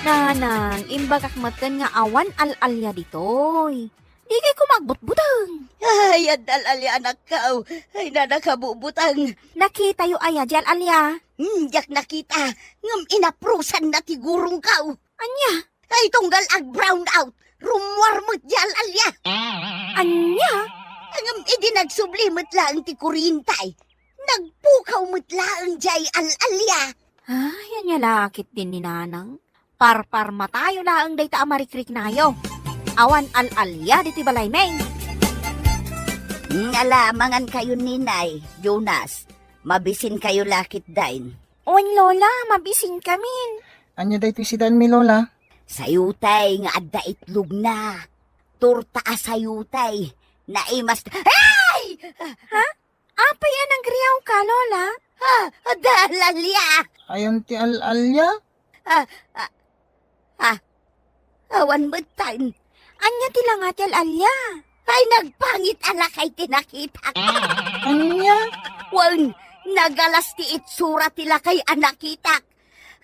Nanang, imbagak metten nga awan al-alia ditoy. Dikay kumagbutbuteng. Ay, adda al-alia, anakko. Ay, nanang, kabubuteng. Nakitayo aya di al-alia? Hmm, diak nakita. Ngem inaprosanna ti gurongko. Ania? Ay, tunggal ag-brown out. Rummuar met di al-alia. Ania? Ngem idi nagsubli met laeng ti kuryente, nagpukaw met laeng diay al-alia. Ay, ania la ketdin ni Nanang? Parparmatayo laeng dayta a marikriknayo. Awan al-alia ditoy balaymi. Ngala, mangankayo, Ninay, Jonas. Mabisinkayo la ketdin. Wen, Lola, mabisinkamin. Ania daytoy sidaenmi, Lola? Sayotay nga adda itlogna. Torta a sayotay. Naimas. Ay! Ha? Apay a nagriaw ka, Lola? Ha? Adda al-alia. Ayan ti al-alia? Ha? Ha? Ha? Awan metten. Ania ti langa ti al-alia? Ay, nagpangit a lakay ti nakitak. Ania? Wen, nagalas ti itsura ti lakay a nakitak.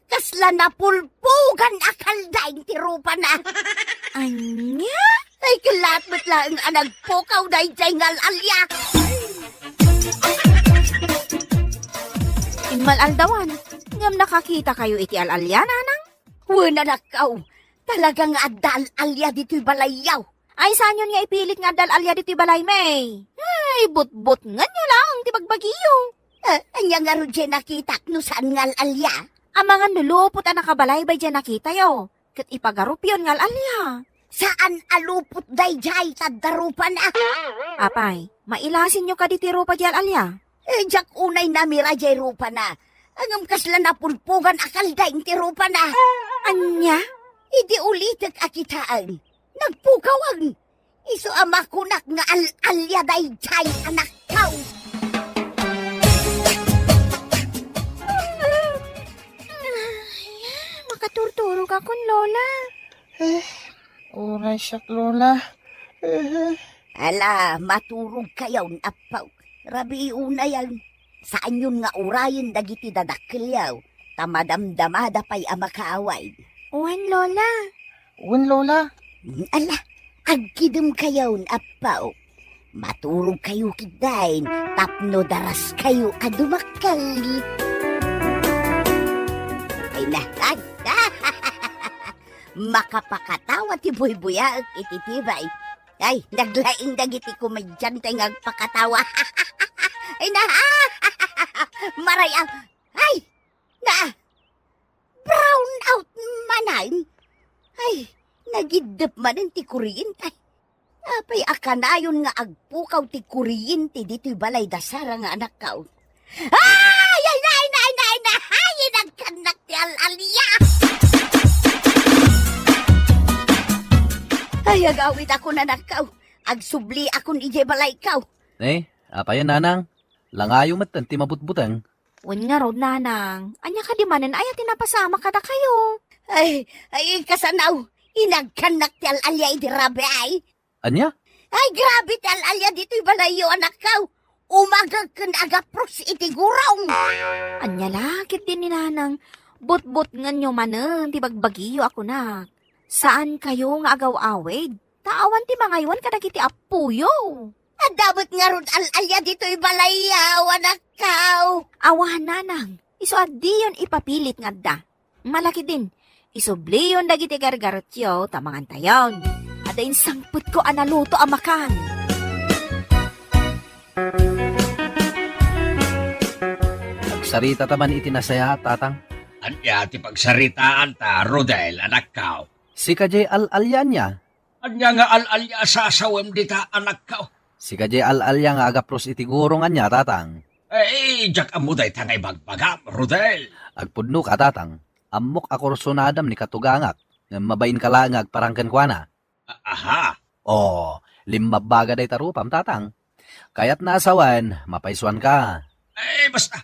Kasla napulpugan a kaldaing ti rupana. Ania? Ay, kellat met laeng a nagpukaw daydiay nga al-alia. Immal-aldawan, ngem nakakitakayo iti al-alia, Nanang? Wen, anakko, talaga nga adda al-alia ditoy balayyo. Ay, saanyon nga ipilit nga adda al-alia ditoy balaymi? Ay, butbutnganyo laeng ti bagbagiyo. Ah, ania ngarud diay nakitak no saan nga al-alia? Amangan no lupot a nakabalaybay diay nakitayo, ket ipagarupyon nga al-alia. Saan a lupot daydiay, ta adda rupana. Apay, mailasinyo kadi ti rupa diay al-alia? Eh, diak unay namira diay rupana. Ngem kasla napulpugan a kaldaing ti rupana. Ania? Idi ulitek a kitaen, nagpukawen. Isu a makunak nga al-alia daydiay, anakko. Ay, makaturturogakon, Lola. Eh, uray siak, Lola. Eh. Ala, maturogkayon, appo. Rabii unayen. Saanyon nga urayen dagiti dadakkelyo, ta madamdamada pay a makaawid. Wen, Lola. Wen, Lola. Ala, agkidemkayon, appo. Maturogkayo ketdin tapno daraskayo a dumakkel. Ay, na, ay, makapakatawa ti buybuyaek iti tibay. Ay, naglaing dagiti komediante nga agpakatawa. Ay, na, maray, ah, ay, na, brown out manen. Ay, nagiddep manen ti kuryente. Apay a kanayon nga agpukaw ti kuryente ditoy balay da Sara nga anakko? Ay, ay, nay, nay, nay, nay! Ay, inagkannak ti al-alia! Ay, agawidakon, anakko. Agsubliakon idiay balayko. Eh, apay a, Nanang? Langayo metten ti mabutbuteng. Wen ngarud, Nanang, ania kadi manen aya ti napasamak kadakayo? Ay, ay, kasano? Inagkannak ti al-alia idi rabii. Ania? Ay, grabe ti al-alia ditoy balayyo, anakko. Umagek ken agapros iti gurong. Ania la ketdin ni Nanang? Butbutnganyo manen ti bagbagiyo a kunak. Saankayo nga agaw-awid, ta awan ti mangaywan kadagiti appoyo. Adda met ngarud al-alia ditoy balayyo, anakko. Awan, Nanang, isu a diyon ipapilit nga adda. Malakidin, isubliyon dagiti gargarutyo ta mangantayon. Adda insangpetko a naluto a makan. Agsarita ta man iti nasayaat, Tatang. Ania ti pagsaritaanta, Rodel, anakko? Sika diay al-alia ania? Ania nga al-alia a sasawem dita, anakko? Sika diay al-alia nga agapros iti gurong ania, Tatang? Eh, diak ammo dayta nga ibagbagam, Rodel. Agpudnoka, Tatang. Ammok a kursunadam ni katugangak, ngem mabainka laeng nga agparang kenkuana. A-, aha? Oh, limmabbaga dayta rupam, Tatang. Kayatna a sawen, mapaysuanka. Eh, basta.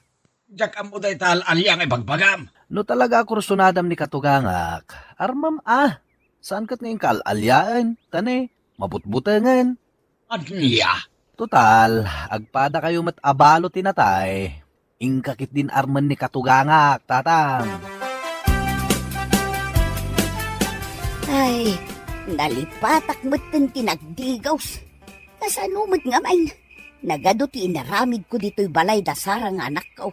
Diak ammo dayta al-alia nga ibagbagam. No talaga a kursunadam ni katugangak, armam a. Saan ket nga inka al-aliaen, ta ne, mabutbutengen. Ania? Total, agpadakayo met a balo ti natay. Inka ketdin armen ni katugangak, tatang. Ay, nalipatak metten ti nagdigos. Kasano met ngamin? Nagadu ti inaramidko ditoy balay da Sara nga anakko.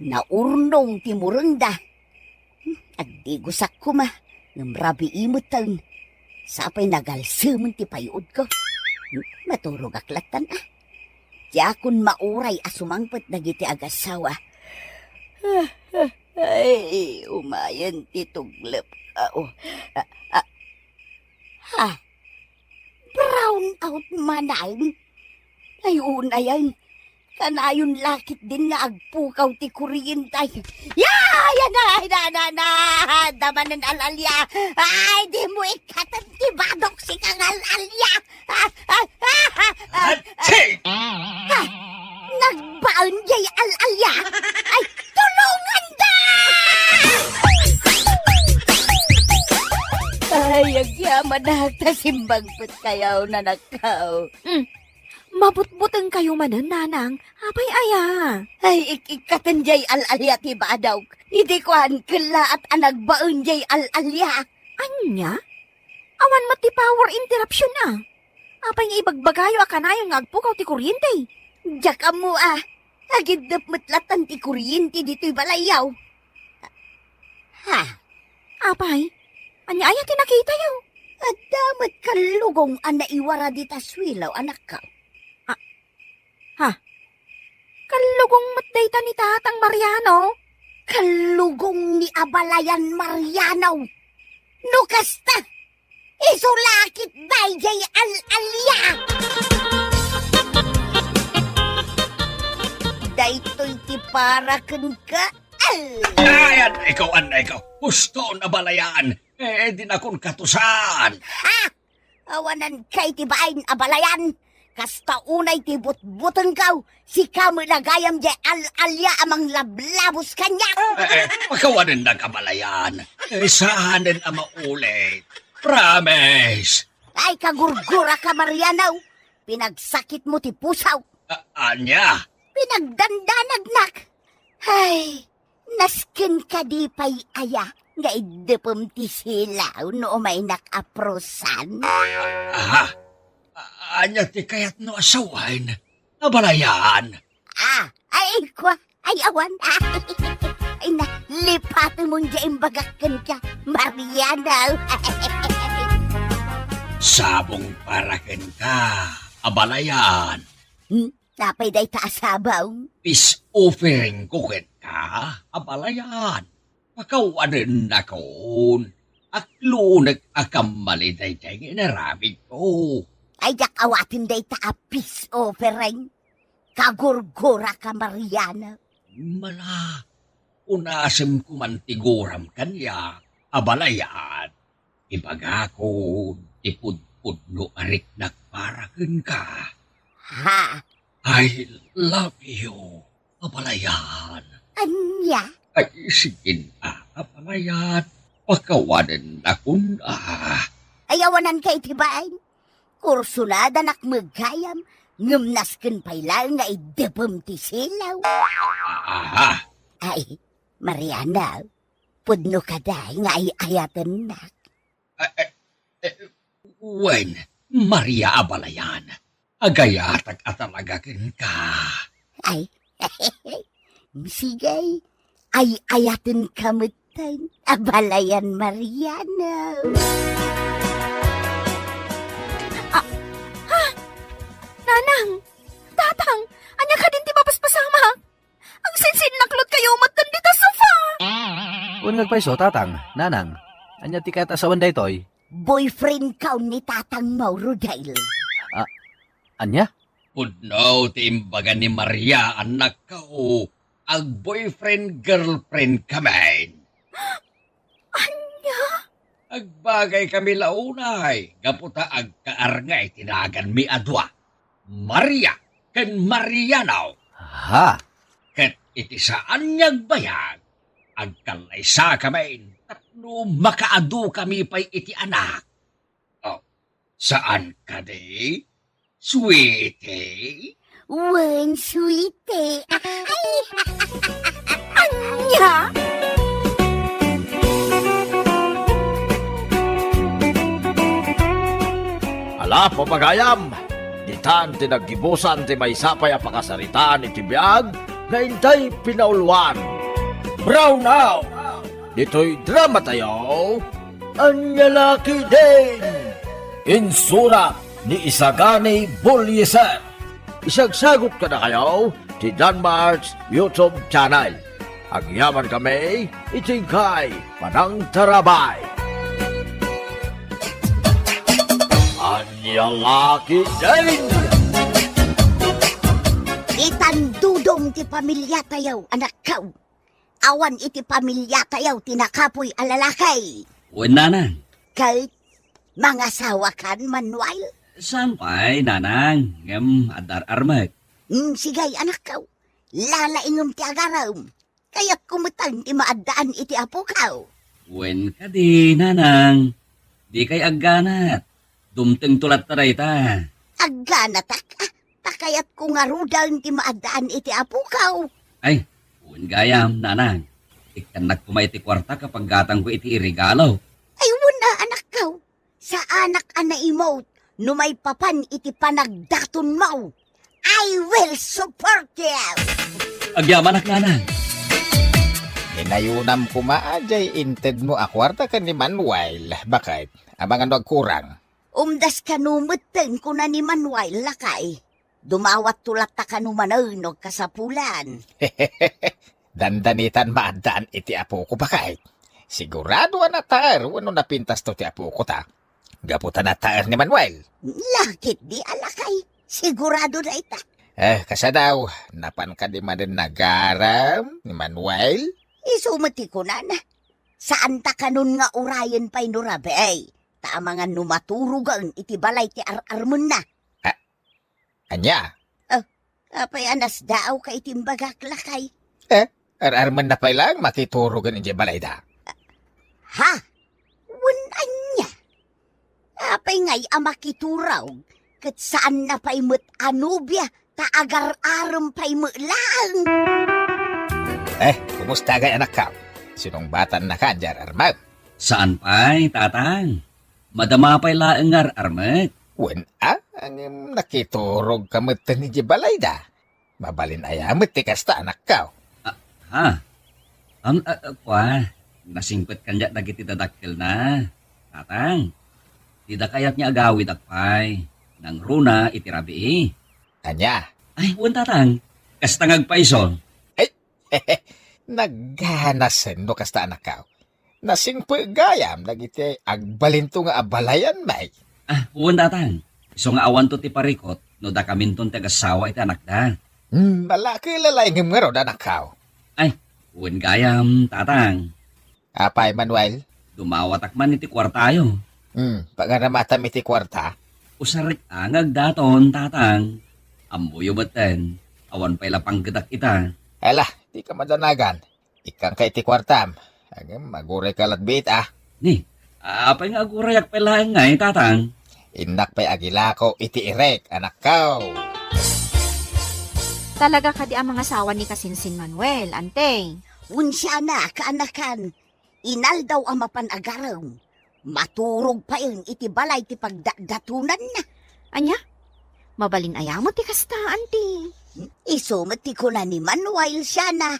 Naurnong ti murengda. Hmm, agdigosak koma, ngem rabii metten. Sapay nagalsemen ti payuodko. Hmm, maturogak lattan a. Diakon mauray a sumangpet dagiti agassawa. Ay, umayen ti tuglep. Ah, oh. Ah, ah. Ha? Brown out manen? Ay, unayen. Kanayon la ketdin nga agpukaw ti kuryente. Ya! Ya na! Na, na, na! Damanen al-alia! Ay, dimo ikkaten ti badok, sika nga al-alia! Ah, ah, ah, ah, ah. Atsi! Ha? Nagbaen jay al-alia? Ay, tulonganda! Ay, agyamanak ta simmangpetkayo, nanakko. Hmm. Mabutbutengkayo manen, nanang. Apay aya? Ay, ik-, ikkaten jay al-alia ti badok. Idi kuan, kellaat a nagbaen jay al-alia. Ania? Awan met ti power interruption a. Apay nga ibagbagayo a kanayon nga agpukaw ti kuryente? Diak ammo a. Agiddep met lattan ti kuryente ditoy balayyo. Ha? Apay? Ania aya ti nakitayo? Adda met kallugong a naiwara dita suelo, anakko. Ah, ha? Kallugong met dayta ni Tatang Mariano? Kallugong ni abalayan Mariano. No kasta, isu la ketdi jay al-alia. Daytoy ti para kenka. Al- Ay, an ikaw, an ikaw. Husto, abalayan. Eh, dinakon katusan. Ha? Awanan kay ti bain, abalayan. Kasta unay ti butbutengko, sika met gayam jay al-alia a manglablabos kaniak. Eh, eh, pakawanennak, abalayan. Eh, saanen a maulit. Promise. Ay, kagurguraka, Mariano. Pinagsakitmo ti puso. A-, ania? Pinagdandanagnak. Ay, nasken kadi pay aya nga iddepem ti silaw no umaynak a prusan? Aha. A-, ania ti kayatno a sawen? Abalayan. Ah, ay, kua, ay, awan. Ay, na, lipatemon jay imbagak kenka, Mariano. Sabong para kenka, abalayan. Hmm? Apay dayta a sabong? Peace offeringko kenka, abalayan. Pakawanennakon. Aklunek a kammali daydiay nga inaramidko. Ay, diak awaten dayta a peace offering. Kagurguraka, Mariano. Mala, unasem koman ti guram kaniak, abalayan. Ibagakon ti pudpudno a riknak para kenka. Ha? I love you, abalayan. Ania? Ay, sige na, abalayan. Pakawanennakon a. Ay, awanan kay ti bain. Kursunadanak met gayam, ngem nasken pay laeng nga iddepem ti silaw. Aha. Ay, Mariano, pudno kadi nga ay-ayatennak? Eh, eh, eh, wen, Maria, abalayan, agayatak a talaga kenka. Ay, sige, ay-ayatenka metten, abalayan Mariano. Ah, ha? Nanang, Tatang, ania kadin ti mapaspasamak? Agsinsinnaklotkayo metten dita sofa! Wen, ngagpayso, Tatang, Nanang, ania ti kayat a sawen daytoy? Boyfriendko ni Tatang Mauro, Dale. Ah, ania? Pudno ti imbaga ni Maria, annakko. Ag-boyfriend-girlfriend kamin. Ania? Agbagay kami la unay, gapu ta agkaarnga iti naganmi a dua, Maria ken Mariano. Ha? Ket Iti saan nga agbayag, agkallaysakamin tapno makaadukami pay iti anak. Oh, saan kadi, sweetie? Wen, sweetie. Ay! Ania? Ala, papagayam! Ditan ti naggibusan ti maysa pay a pakasaritaan iti biag nga intay pinauluan. Brown out! Ditoy dramatayo, Ania La Ketdin! Insurat ni Isagani Bullieser. Isagsagut kadakayo ti Danmark's YouTube channel. Agyaman kami iti inkay panangtarabay. Ania La Ketdin! Itandudong ti pamiliatayo, anakko. Awan iti pamiliatayo ti nakapuy a lalaki. Wen, nanang. Ket mangasawakan, Manuel? Saan pay, nanang, ngem adda ar-armek. Mm, sige, anakko. Lalaingem ti agarem. Kayatko metten ti maaddaan iti apokaw. Wen kadi, nanang. Dikay agganat. Dumtengto latta dayta. Agganatak, ah, ta kayatko ngaruden ti maaddaan iti apokaw. Ay, wen gayam, nanang. Ikkannak koma iti kuarta a paggatangko iti iregalo. Ay, wen a, anakko. Saanak a naimut no maipapan iti panagdatonmo. I will support you! Agyamanak, nanang. Inayonam koma a diay intedmo a kuarta ken ni Manuel. Baket? Amangan no agkurang. Umdas kano metten, kuna ni Manuel, lakay. Dumawatto latta kano manen no kasapulan. Dandanitan maaddaan iti apoko, baket. Sigurado a nataer wenno napintasto ti apoko ta. Gapu ta nataer ni Manuel. La ketdi a lakay. Sigurado dayta. Eh, kasano? Napan kadi manen agarem ni Manuel? Isu met ti kunana. Saanta kanon nga urayen pay no rabii. Ta amangan no maturogen iti balay ti ar-armenna. Ah, ania? Oh, apay a nasdaawka iti imbagak, lakay? Eh, ar-armenna pay laeng makiturogen idiay balayda. Ha? Wen ania? Apay ngay a makiturog ket saanna pay met a nobia ta agar-arem pay met laeng? Eh, kumusta ngay, anakko? Sinungbatannaka diay ar-armem? Saan pay, tatang. Madama pay laeng nga ar-armek. Wen a, ngem nakiturogka metten idiay balayda. Mabalin aya met ti kasta, anakko? Ah, ha? Am, ah, ah, kua, nasingpet kaniak dagiti dadakkelna, tatang. Dida kayat nga agawidak pay. Nangruna iti rabii. Ania? Ay, wen, tatang. Kasta nga agpayso. Ay, nagganasen no kasta, anakko. Nasingpet gayam dagiti agbalinto nga abalayan, may. Ah, wen, tatang. Isu nga awanto ti parikut no dakaminton ti agassawa iti anakda. Hmm, ala ket lalaingem ngarud, anakko. Ay, wen gayam, tatang. Apay, Manuel? Dumawatak man iti kuartayo. Hmm, pangaramatam iti kuarta? Usarek a nga agdaton, tatang. Ammoyo metten, awan pay la panggedak ita. Ala, dika madanagan. Ikkanka iti kuartam. Ngem agurayka latbiit, ah. Ni, apay nga agurayak pay laeng ngay, tatang? Innak pay agilako iti irek, anakko. Talaga kadi a mangasawa ni Kasinsin Manuel, ante? Wen siana, kaanakan. Inaldaw a mapan agarem. Maturog payen iti balay ti pagdadatonanna. Ania? Mabalin aya met ti kasta, ante? Isu met ti kuna ni Manuel, siana.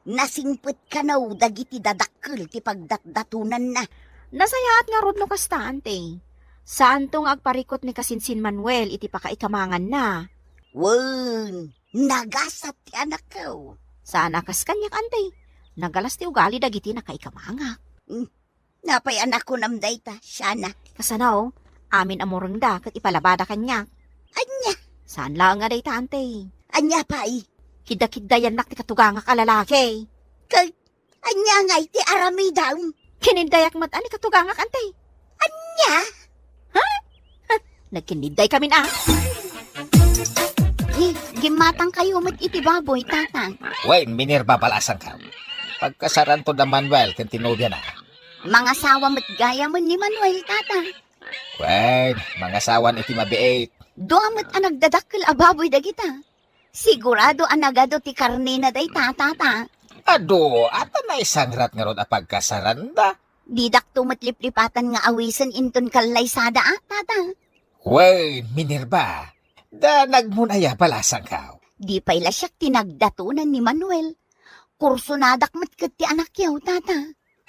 Nasingpet kano dagiti dadakkel ti pagdatdatonanna. Nasayaat ngarud no kasta, ante. Saanto nga agparikut ni Kasinsin Manuel iti pakaikamanganna. Wen, nagasat ti anakko. Saan a kas kaniak, ante. Nagalas ti ugali dagiti nakaikamangak. Hmm. Napay a nakunam dayta, siana? Kasano? Amin a murengda ket ipalabada kaniak. Ania? Saan laeng nga dayta, ante. Ania pay? Kidakiddayannak ti katugangak a lalaki. Ket ania ngay ti aramidam? Kiniddayak met a ni katugangak, ante. Ania? Ha? Ha? Nagkinidday kamin a. Gimmatangkayo met iti baboy, tata. Wen, Minerva, balasangkaw. Pagkasaranto da Manuel ken ti nobiana. Mangasawa met gayamen ni Manuel, tata. Wen, mangasawan iti mabiit. Dua met a nagdadakkel a baboy dagita. Sigurado a nagadu ti karnena dayta, tata. Adu, adda naisangrat ngarud a pagkasaranda. Didakto met liplipatan nga awisen inton kallaysada, a, tata. Wen, Minerva, da nagmunaya balasangkaw. Di pay la siak ti nagdatonan ni Manuel. Kursonadak met ket ti anakyo, tata.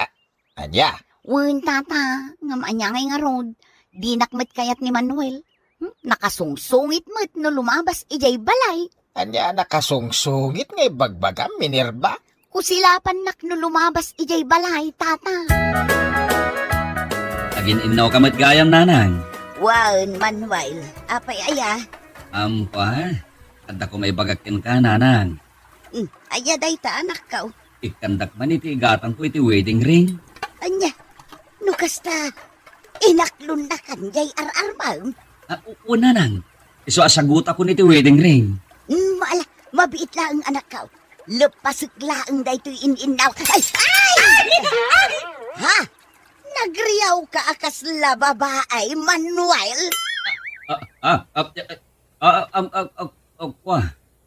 A-, ania? Wen, tata, ngem ania ngay ngarud, dinak met kayat ni Manuel. Hmm, nakasungsungit met no lumabas idiay balay. Ania nakasungsungit nga ibagbagam, Minerva? Kusilapannak no lumabas idiay balay, tata. Agin-innaw ka met gayam, nanang. Wen, Manuel, apay aya? Am, pa, adda ko maibagak kenka, nanang. Hmm, aya dayta, anakko? Ikkandak man iti igatangko iti wedding ring. Ania? No kasta, inaklonnakan jay ar-armem? Ah, u-, wen, nanang. Isu a sagutakon iti wedding ring. Hmm, ala, mabiit laeng, anakko. Leppasek laeng daytoy in-innaw. Ay! Ay! Ha? Nagriawka a kasla babae, Manuel? Ah, ah, ah, ah, ah, ah, ah, ah, ah, kwa.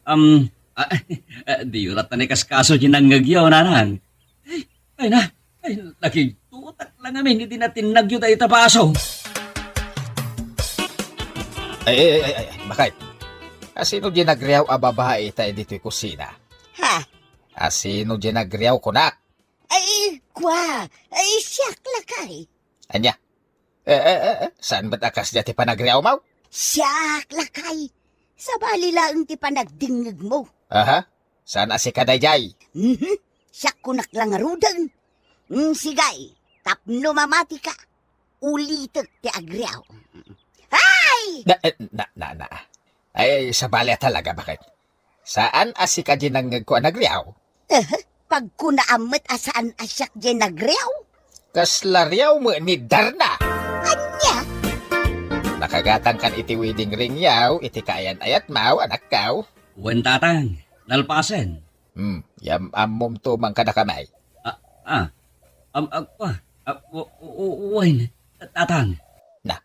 Um, ah, ah, diyo latta ni kaskaso ti nangngegyo, nanang. Ay, ay na, ay, nakigtutak lang amin iti natinnagyo dayta baso. Ay, ay, ay, ay, ay, bakit? Asino di nagriaw a babae ita ditoy kusina? Ha? Asino di nagriaw, kunak? Ay, kwa, ay, siak lakay. Anya? Eh, eh, eh, eh, saan met a kasdiay ti panagriawmaw? Siak lakay. Sabali laeng ti panagdingngegmo. Aha, saan a sika daydiay? Mhm, siak kunak la ngaruden. Mm, sige, tapno mamatika, ulitek ti agriaw. Ay! Na, eh, na, na, na. Ay, sabali a talaga, bakit? Saan a sika di nangngegko a nagriaw? Eh, pagkunaam met a saan a siak di nagriaw? Kasla riaw met ni Darna. Anya? Nakagatangkan iti wedding ring yaw, iti kaayan-ayatmaw, anakkaw. Wen, tatang, nalpasen. Hmm, yam-ammom to man kadakami. Ah, ah, am, ah, ah, ah, w-, w-, w-, wen, tatang. Na,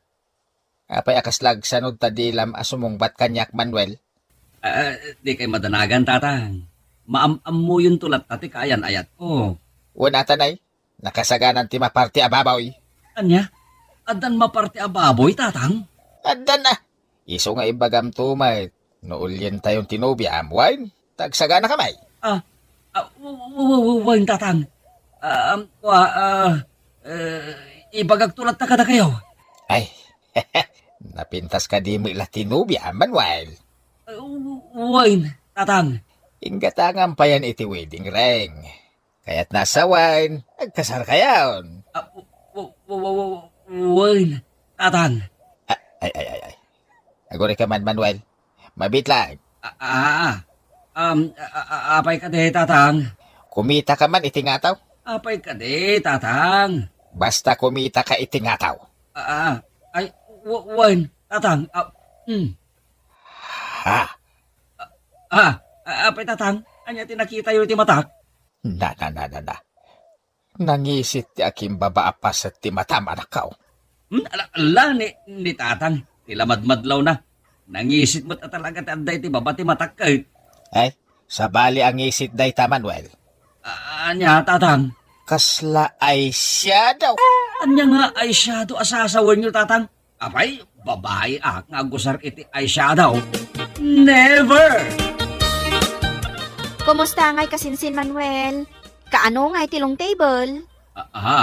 apay a kasla agsanod ta dilam a sumungbat kaniak, Manuel? Ah, di kay madanagan, tatang. Maam-ammoyonto latta ti kaayan-ayatko. Wen, atanay, nakasaganan ti maparti a baboy. Ania? Addan maparti a baboy, tatang? Addan a. Isu nga ibagamto met, no ulientayon ti nobiam, wen, ta agsaganakami. Ah, ah, w-, w-, w-, wen, tatang. Ah, am, wa, ah, eh, ibagakto latta kadakayo. Ay, napintas kadi met la ti nobiam, Manuel? Ah, w-, wen, tatang. Inggatangam payen iti wedding ring. Kayatna a sawen, agkasarkayon. Ah, w-, w-, w-, w-, w-, wen, tatang. Ah, ay, ay, ay, ay. Agurayka man, Manuel. Mabiit laeng. Ah, ah, ah. Um, a-, a-, a-, apay kadi, tatang? Kumitaka man iti ngataw? Apay kadi, tatang? Basta kumitaka iti ngataw. Ah, ah. Ay, w-, wen, tatang. Ah, mm. Ha? Ah, ah, apay, tatang? Ania ti nakitayo iti matak? Na, na, na, na, na. Nangisit ti akimbaba a paset ti matam, anakko. Hmm, ala, ala, ni, ni tatang, ti lamadmadlawna. Nangisit met a talaga ti adda iti baba ti matak ket. Ay, sabali a ngisit dayta, Manuel. Ah, ania, tatang? Kasla eyeshadow. Ania nga eyeshadow a sasawenyo, tatang? Apay, babai ak nga agusar iti eyeshadow? Never! Kumusta ngay kasinsin, Manuel? Kaano ngay ti long table? Ah, aha.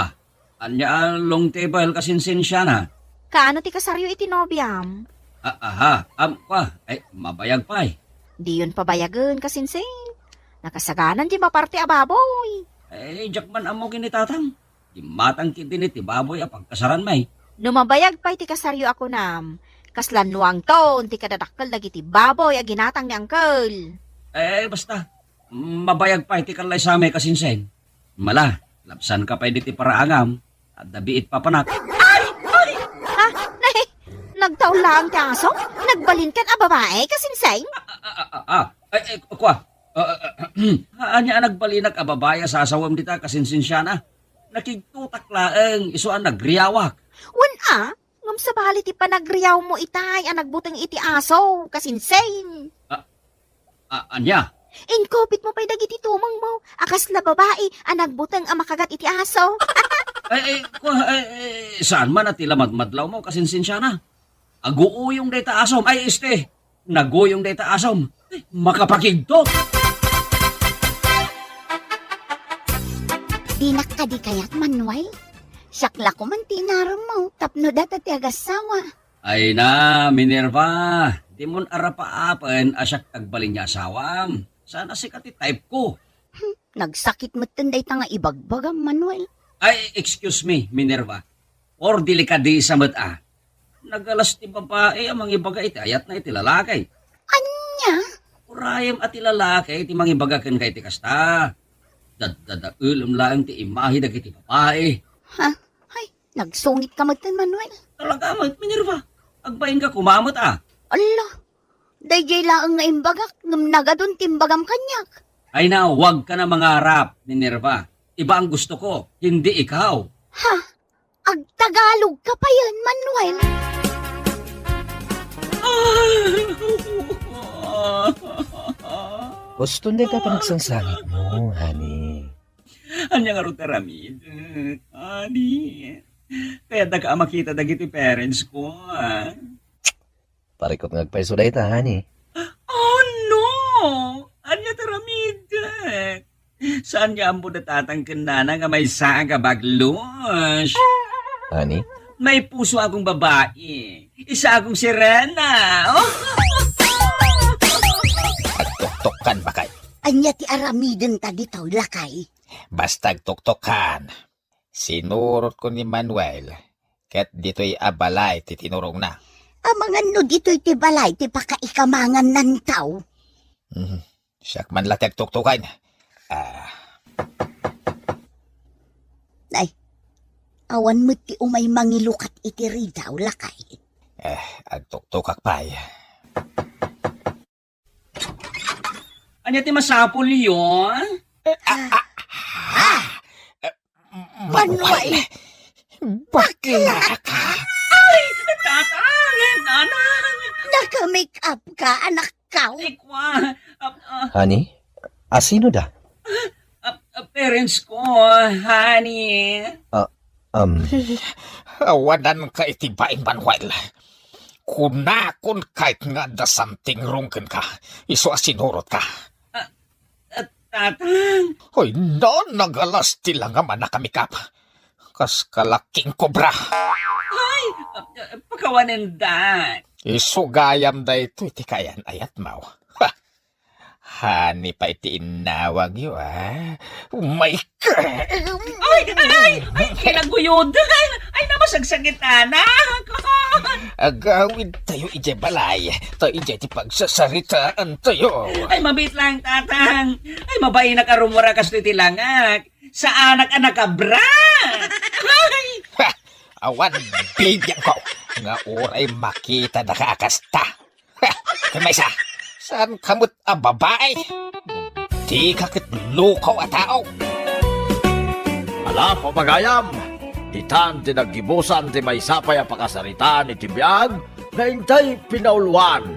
Ania a long table kasinsin, Shana? Kaano ti kasaryo iti nobiam? Ah, aha. Am, kwa, ay, mabayag pay. Diyon pabayagen kasinsin. Nakasaganan di maparti a baboy. Ay, diak man ammo ken ni tatang. Dimmatang ketdin iti baboy a pagkasaranmi. No mabayag pay ti kasaryo a kunam, kasla nuangton ti kadadakkel dagiti baboy a ginatang ni Angkel. Eh, basta, mabayag pay ti kallaysami kasinsin. Mala, labsanka pay diti paraangam, adda biit papanak. Ay! Ay! Ah, nay! Nagtaul laeng ti aso? Nagbalinkan a babae, Kasinseng? Ah, ah, ah, ah, ah. Ay, ay, kua. Ah, ah, ah, ania a nagbalinak a babae a sasawem dita, Kasinsinsiana? Nakigtutak laeng, isu a nagriawak. Wen a, ngem sabali ti panagriawmo itay a nagbuteng iti aso, Kasinseng. Ah, ah, ania? Inkupitmo pay dagiti tumengmo a kasla babae a nagbuteng a makagat iti aso. Ay, ay, kua, ay, ay, saan man a ti lamadmadlawmo, Kasinsinsiana? Aguyong dayta asom. Ay, este, naguyong dayta asom. Ay, makapakigtot. Dinak kadi kayat, Manuel? Siak la koman ti inaremmo tapno data ti agassawa. Ay na, Minerva, dimon arapaapen a siak agbalin nga asawam. Sana sika ti type ko. Hmm, nagsakit metten dayta nga ibagbagam, Manuel. Ay, excuse me, Minerva. Or delikadesa met a. Nagalas ti babae a mangibaga iti ayatna iti lalaki. Ania? Urayem a ti lalaki ti mangibaga kenka iti kasta. Daddadaelem laeng ti imahe dagiti babae. Ha? Ay, nagsungitka metten, Manuel. Talaga met, Minerva. Agbainka koma met a. Alla, daydiay laeng nga imbagak ngem nagadun ti imbagam kaniak. Ay na, huwag ka na mangarap, Minerva. Iba ang gusto ko, hindi ikaw. Ha? Agtagalog ka payen, Manuel? Uston dayta panagsangsangitmo, honey. Ania ngarud ti aramidek, honey? Kayatdaka a makita dagiti parents ko, a. Parikot nga agpayso dayta, honey. Oh, no! Ania ti aramidek? Saan nga ammo da tatang ken nana nga maysa a kabaglos? Honey? May puso akong babae. Isa akong sirena. Oh! Agtuktokkan, bakay. Ania ti aramidenta ditoy, lakay? Basta agtuktokkan. Sinurotko ni Manuel, ket ditoy a balay ti tinurongna. Amangan no ditoy ti balay ti pakaikamanganna, taw? Mhm. Siak man la ti agtuktokan. Ah. Ay, awan met ti umay mangilukat iti ridaw, lakay. Eh, agtuktokak pay. Ania ti masapulyo? Ah, ah, ah. Manuel, bakla ka? Ay, tatang, nanang. Naka-make up ka, anakko? Ay, kua. Ah, ah. Honey, asino da? Ah, ah, parents ko, honey. Ah, Um. Awanan ka iti bain, Manuel. Kunakon kayat nga adda something wrong kenka. Isu a sinurot ka. Ah, ah, tatang. Hoy, no, nagalas ti langam a nakamikap. Kas kalaking kobra. Ay, ah, ah, pakawanen da. Isu gayam daytoy ti kayan-ayat mo. Ha! Honey pay ti innawagyo, a. Oh my God! Ay, ay, ay, ay, kinaguyodan. Ay, naman, sagsakit, anak. Agawid tayo idiay balay. Ta idiay ti pagsasaritaan tayo. Ay, mabit lang, tatang. Ay, mabainak a rumura kastoy ti langak. Saanak a nakabra. Ay! Ha! Awan bibiangko nga uray makita da ka a kasta. Ha! Ken maysa, saan ka met a babae? Dika ket lukaw a tao. Ala, papagayam, ditan ti naggibusan ti maysa pay a pakasaritaan iti biag nga intay pinauluan.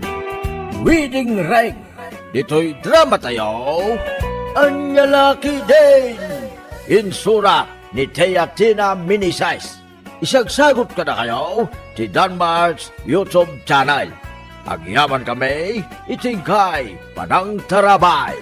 Wedding Ring. Ditoy drama tayo, Ania La Ketdin. Insurat ni Tia Tina Meneses. Isagsagut kadakayo ti Danmar's YouTube channel. Agyaman kami iti inkay panangtarabay.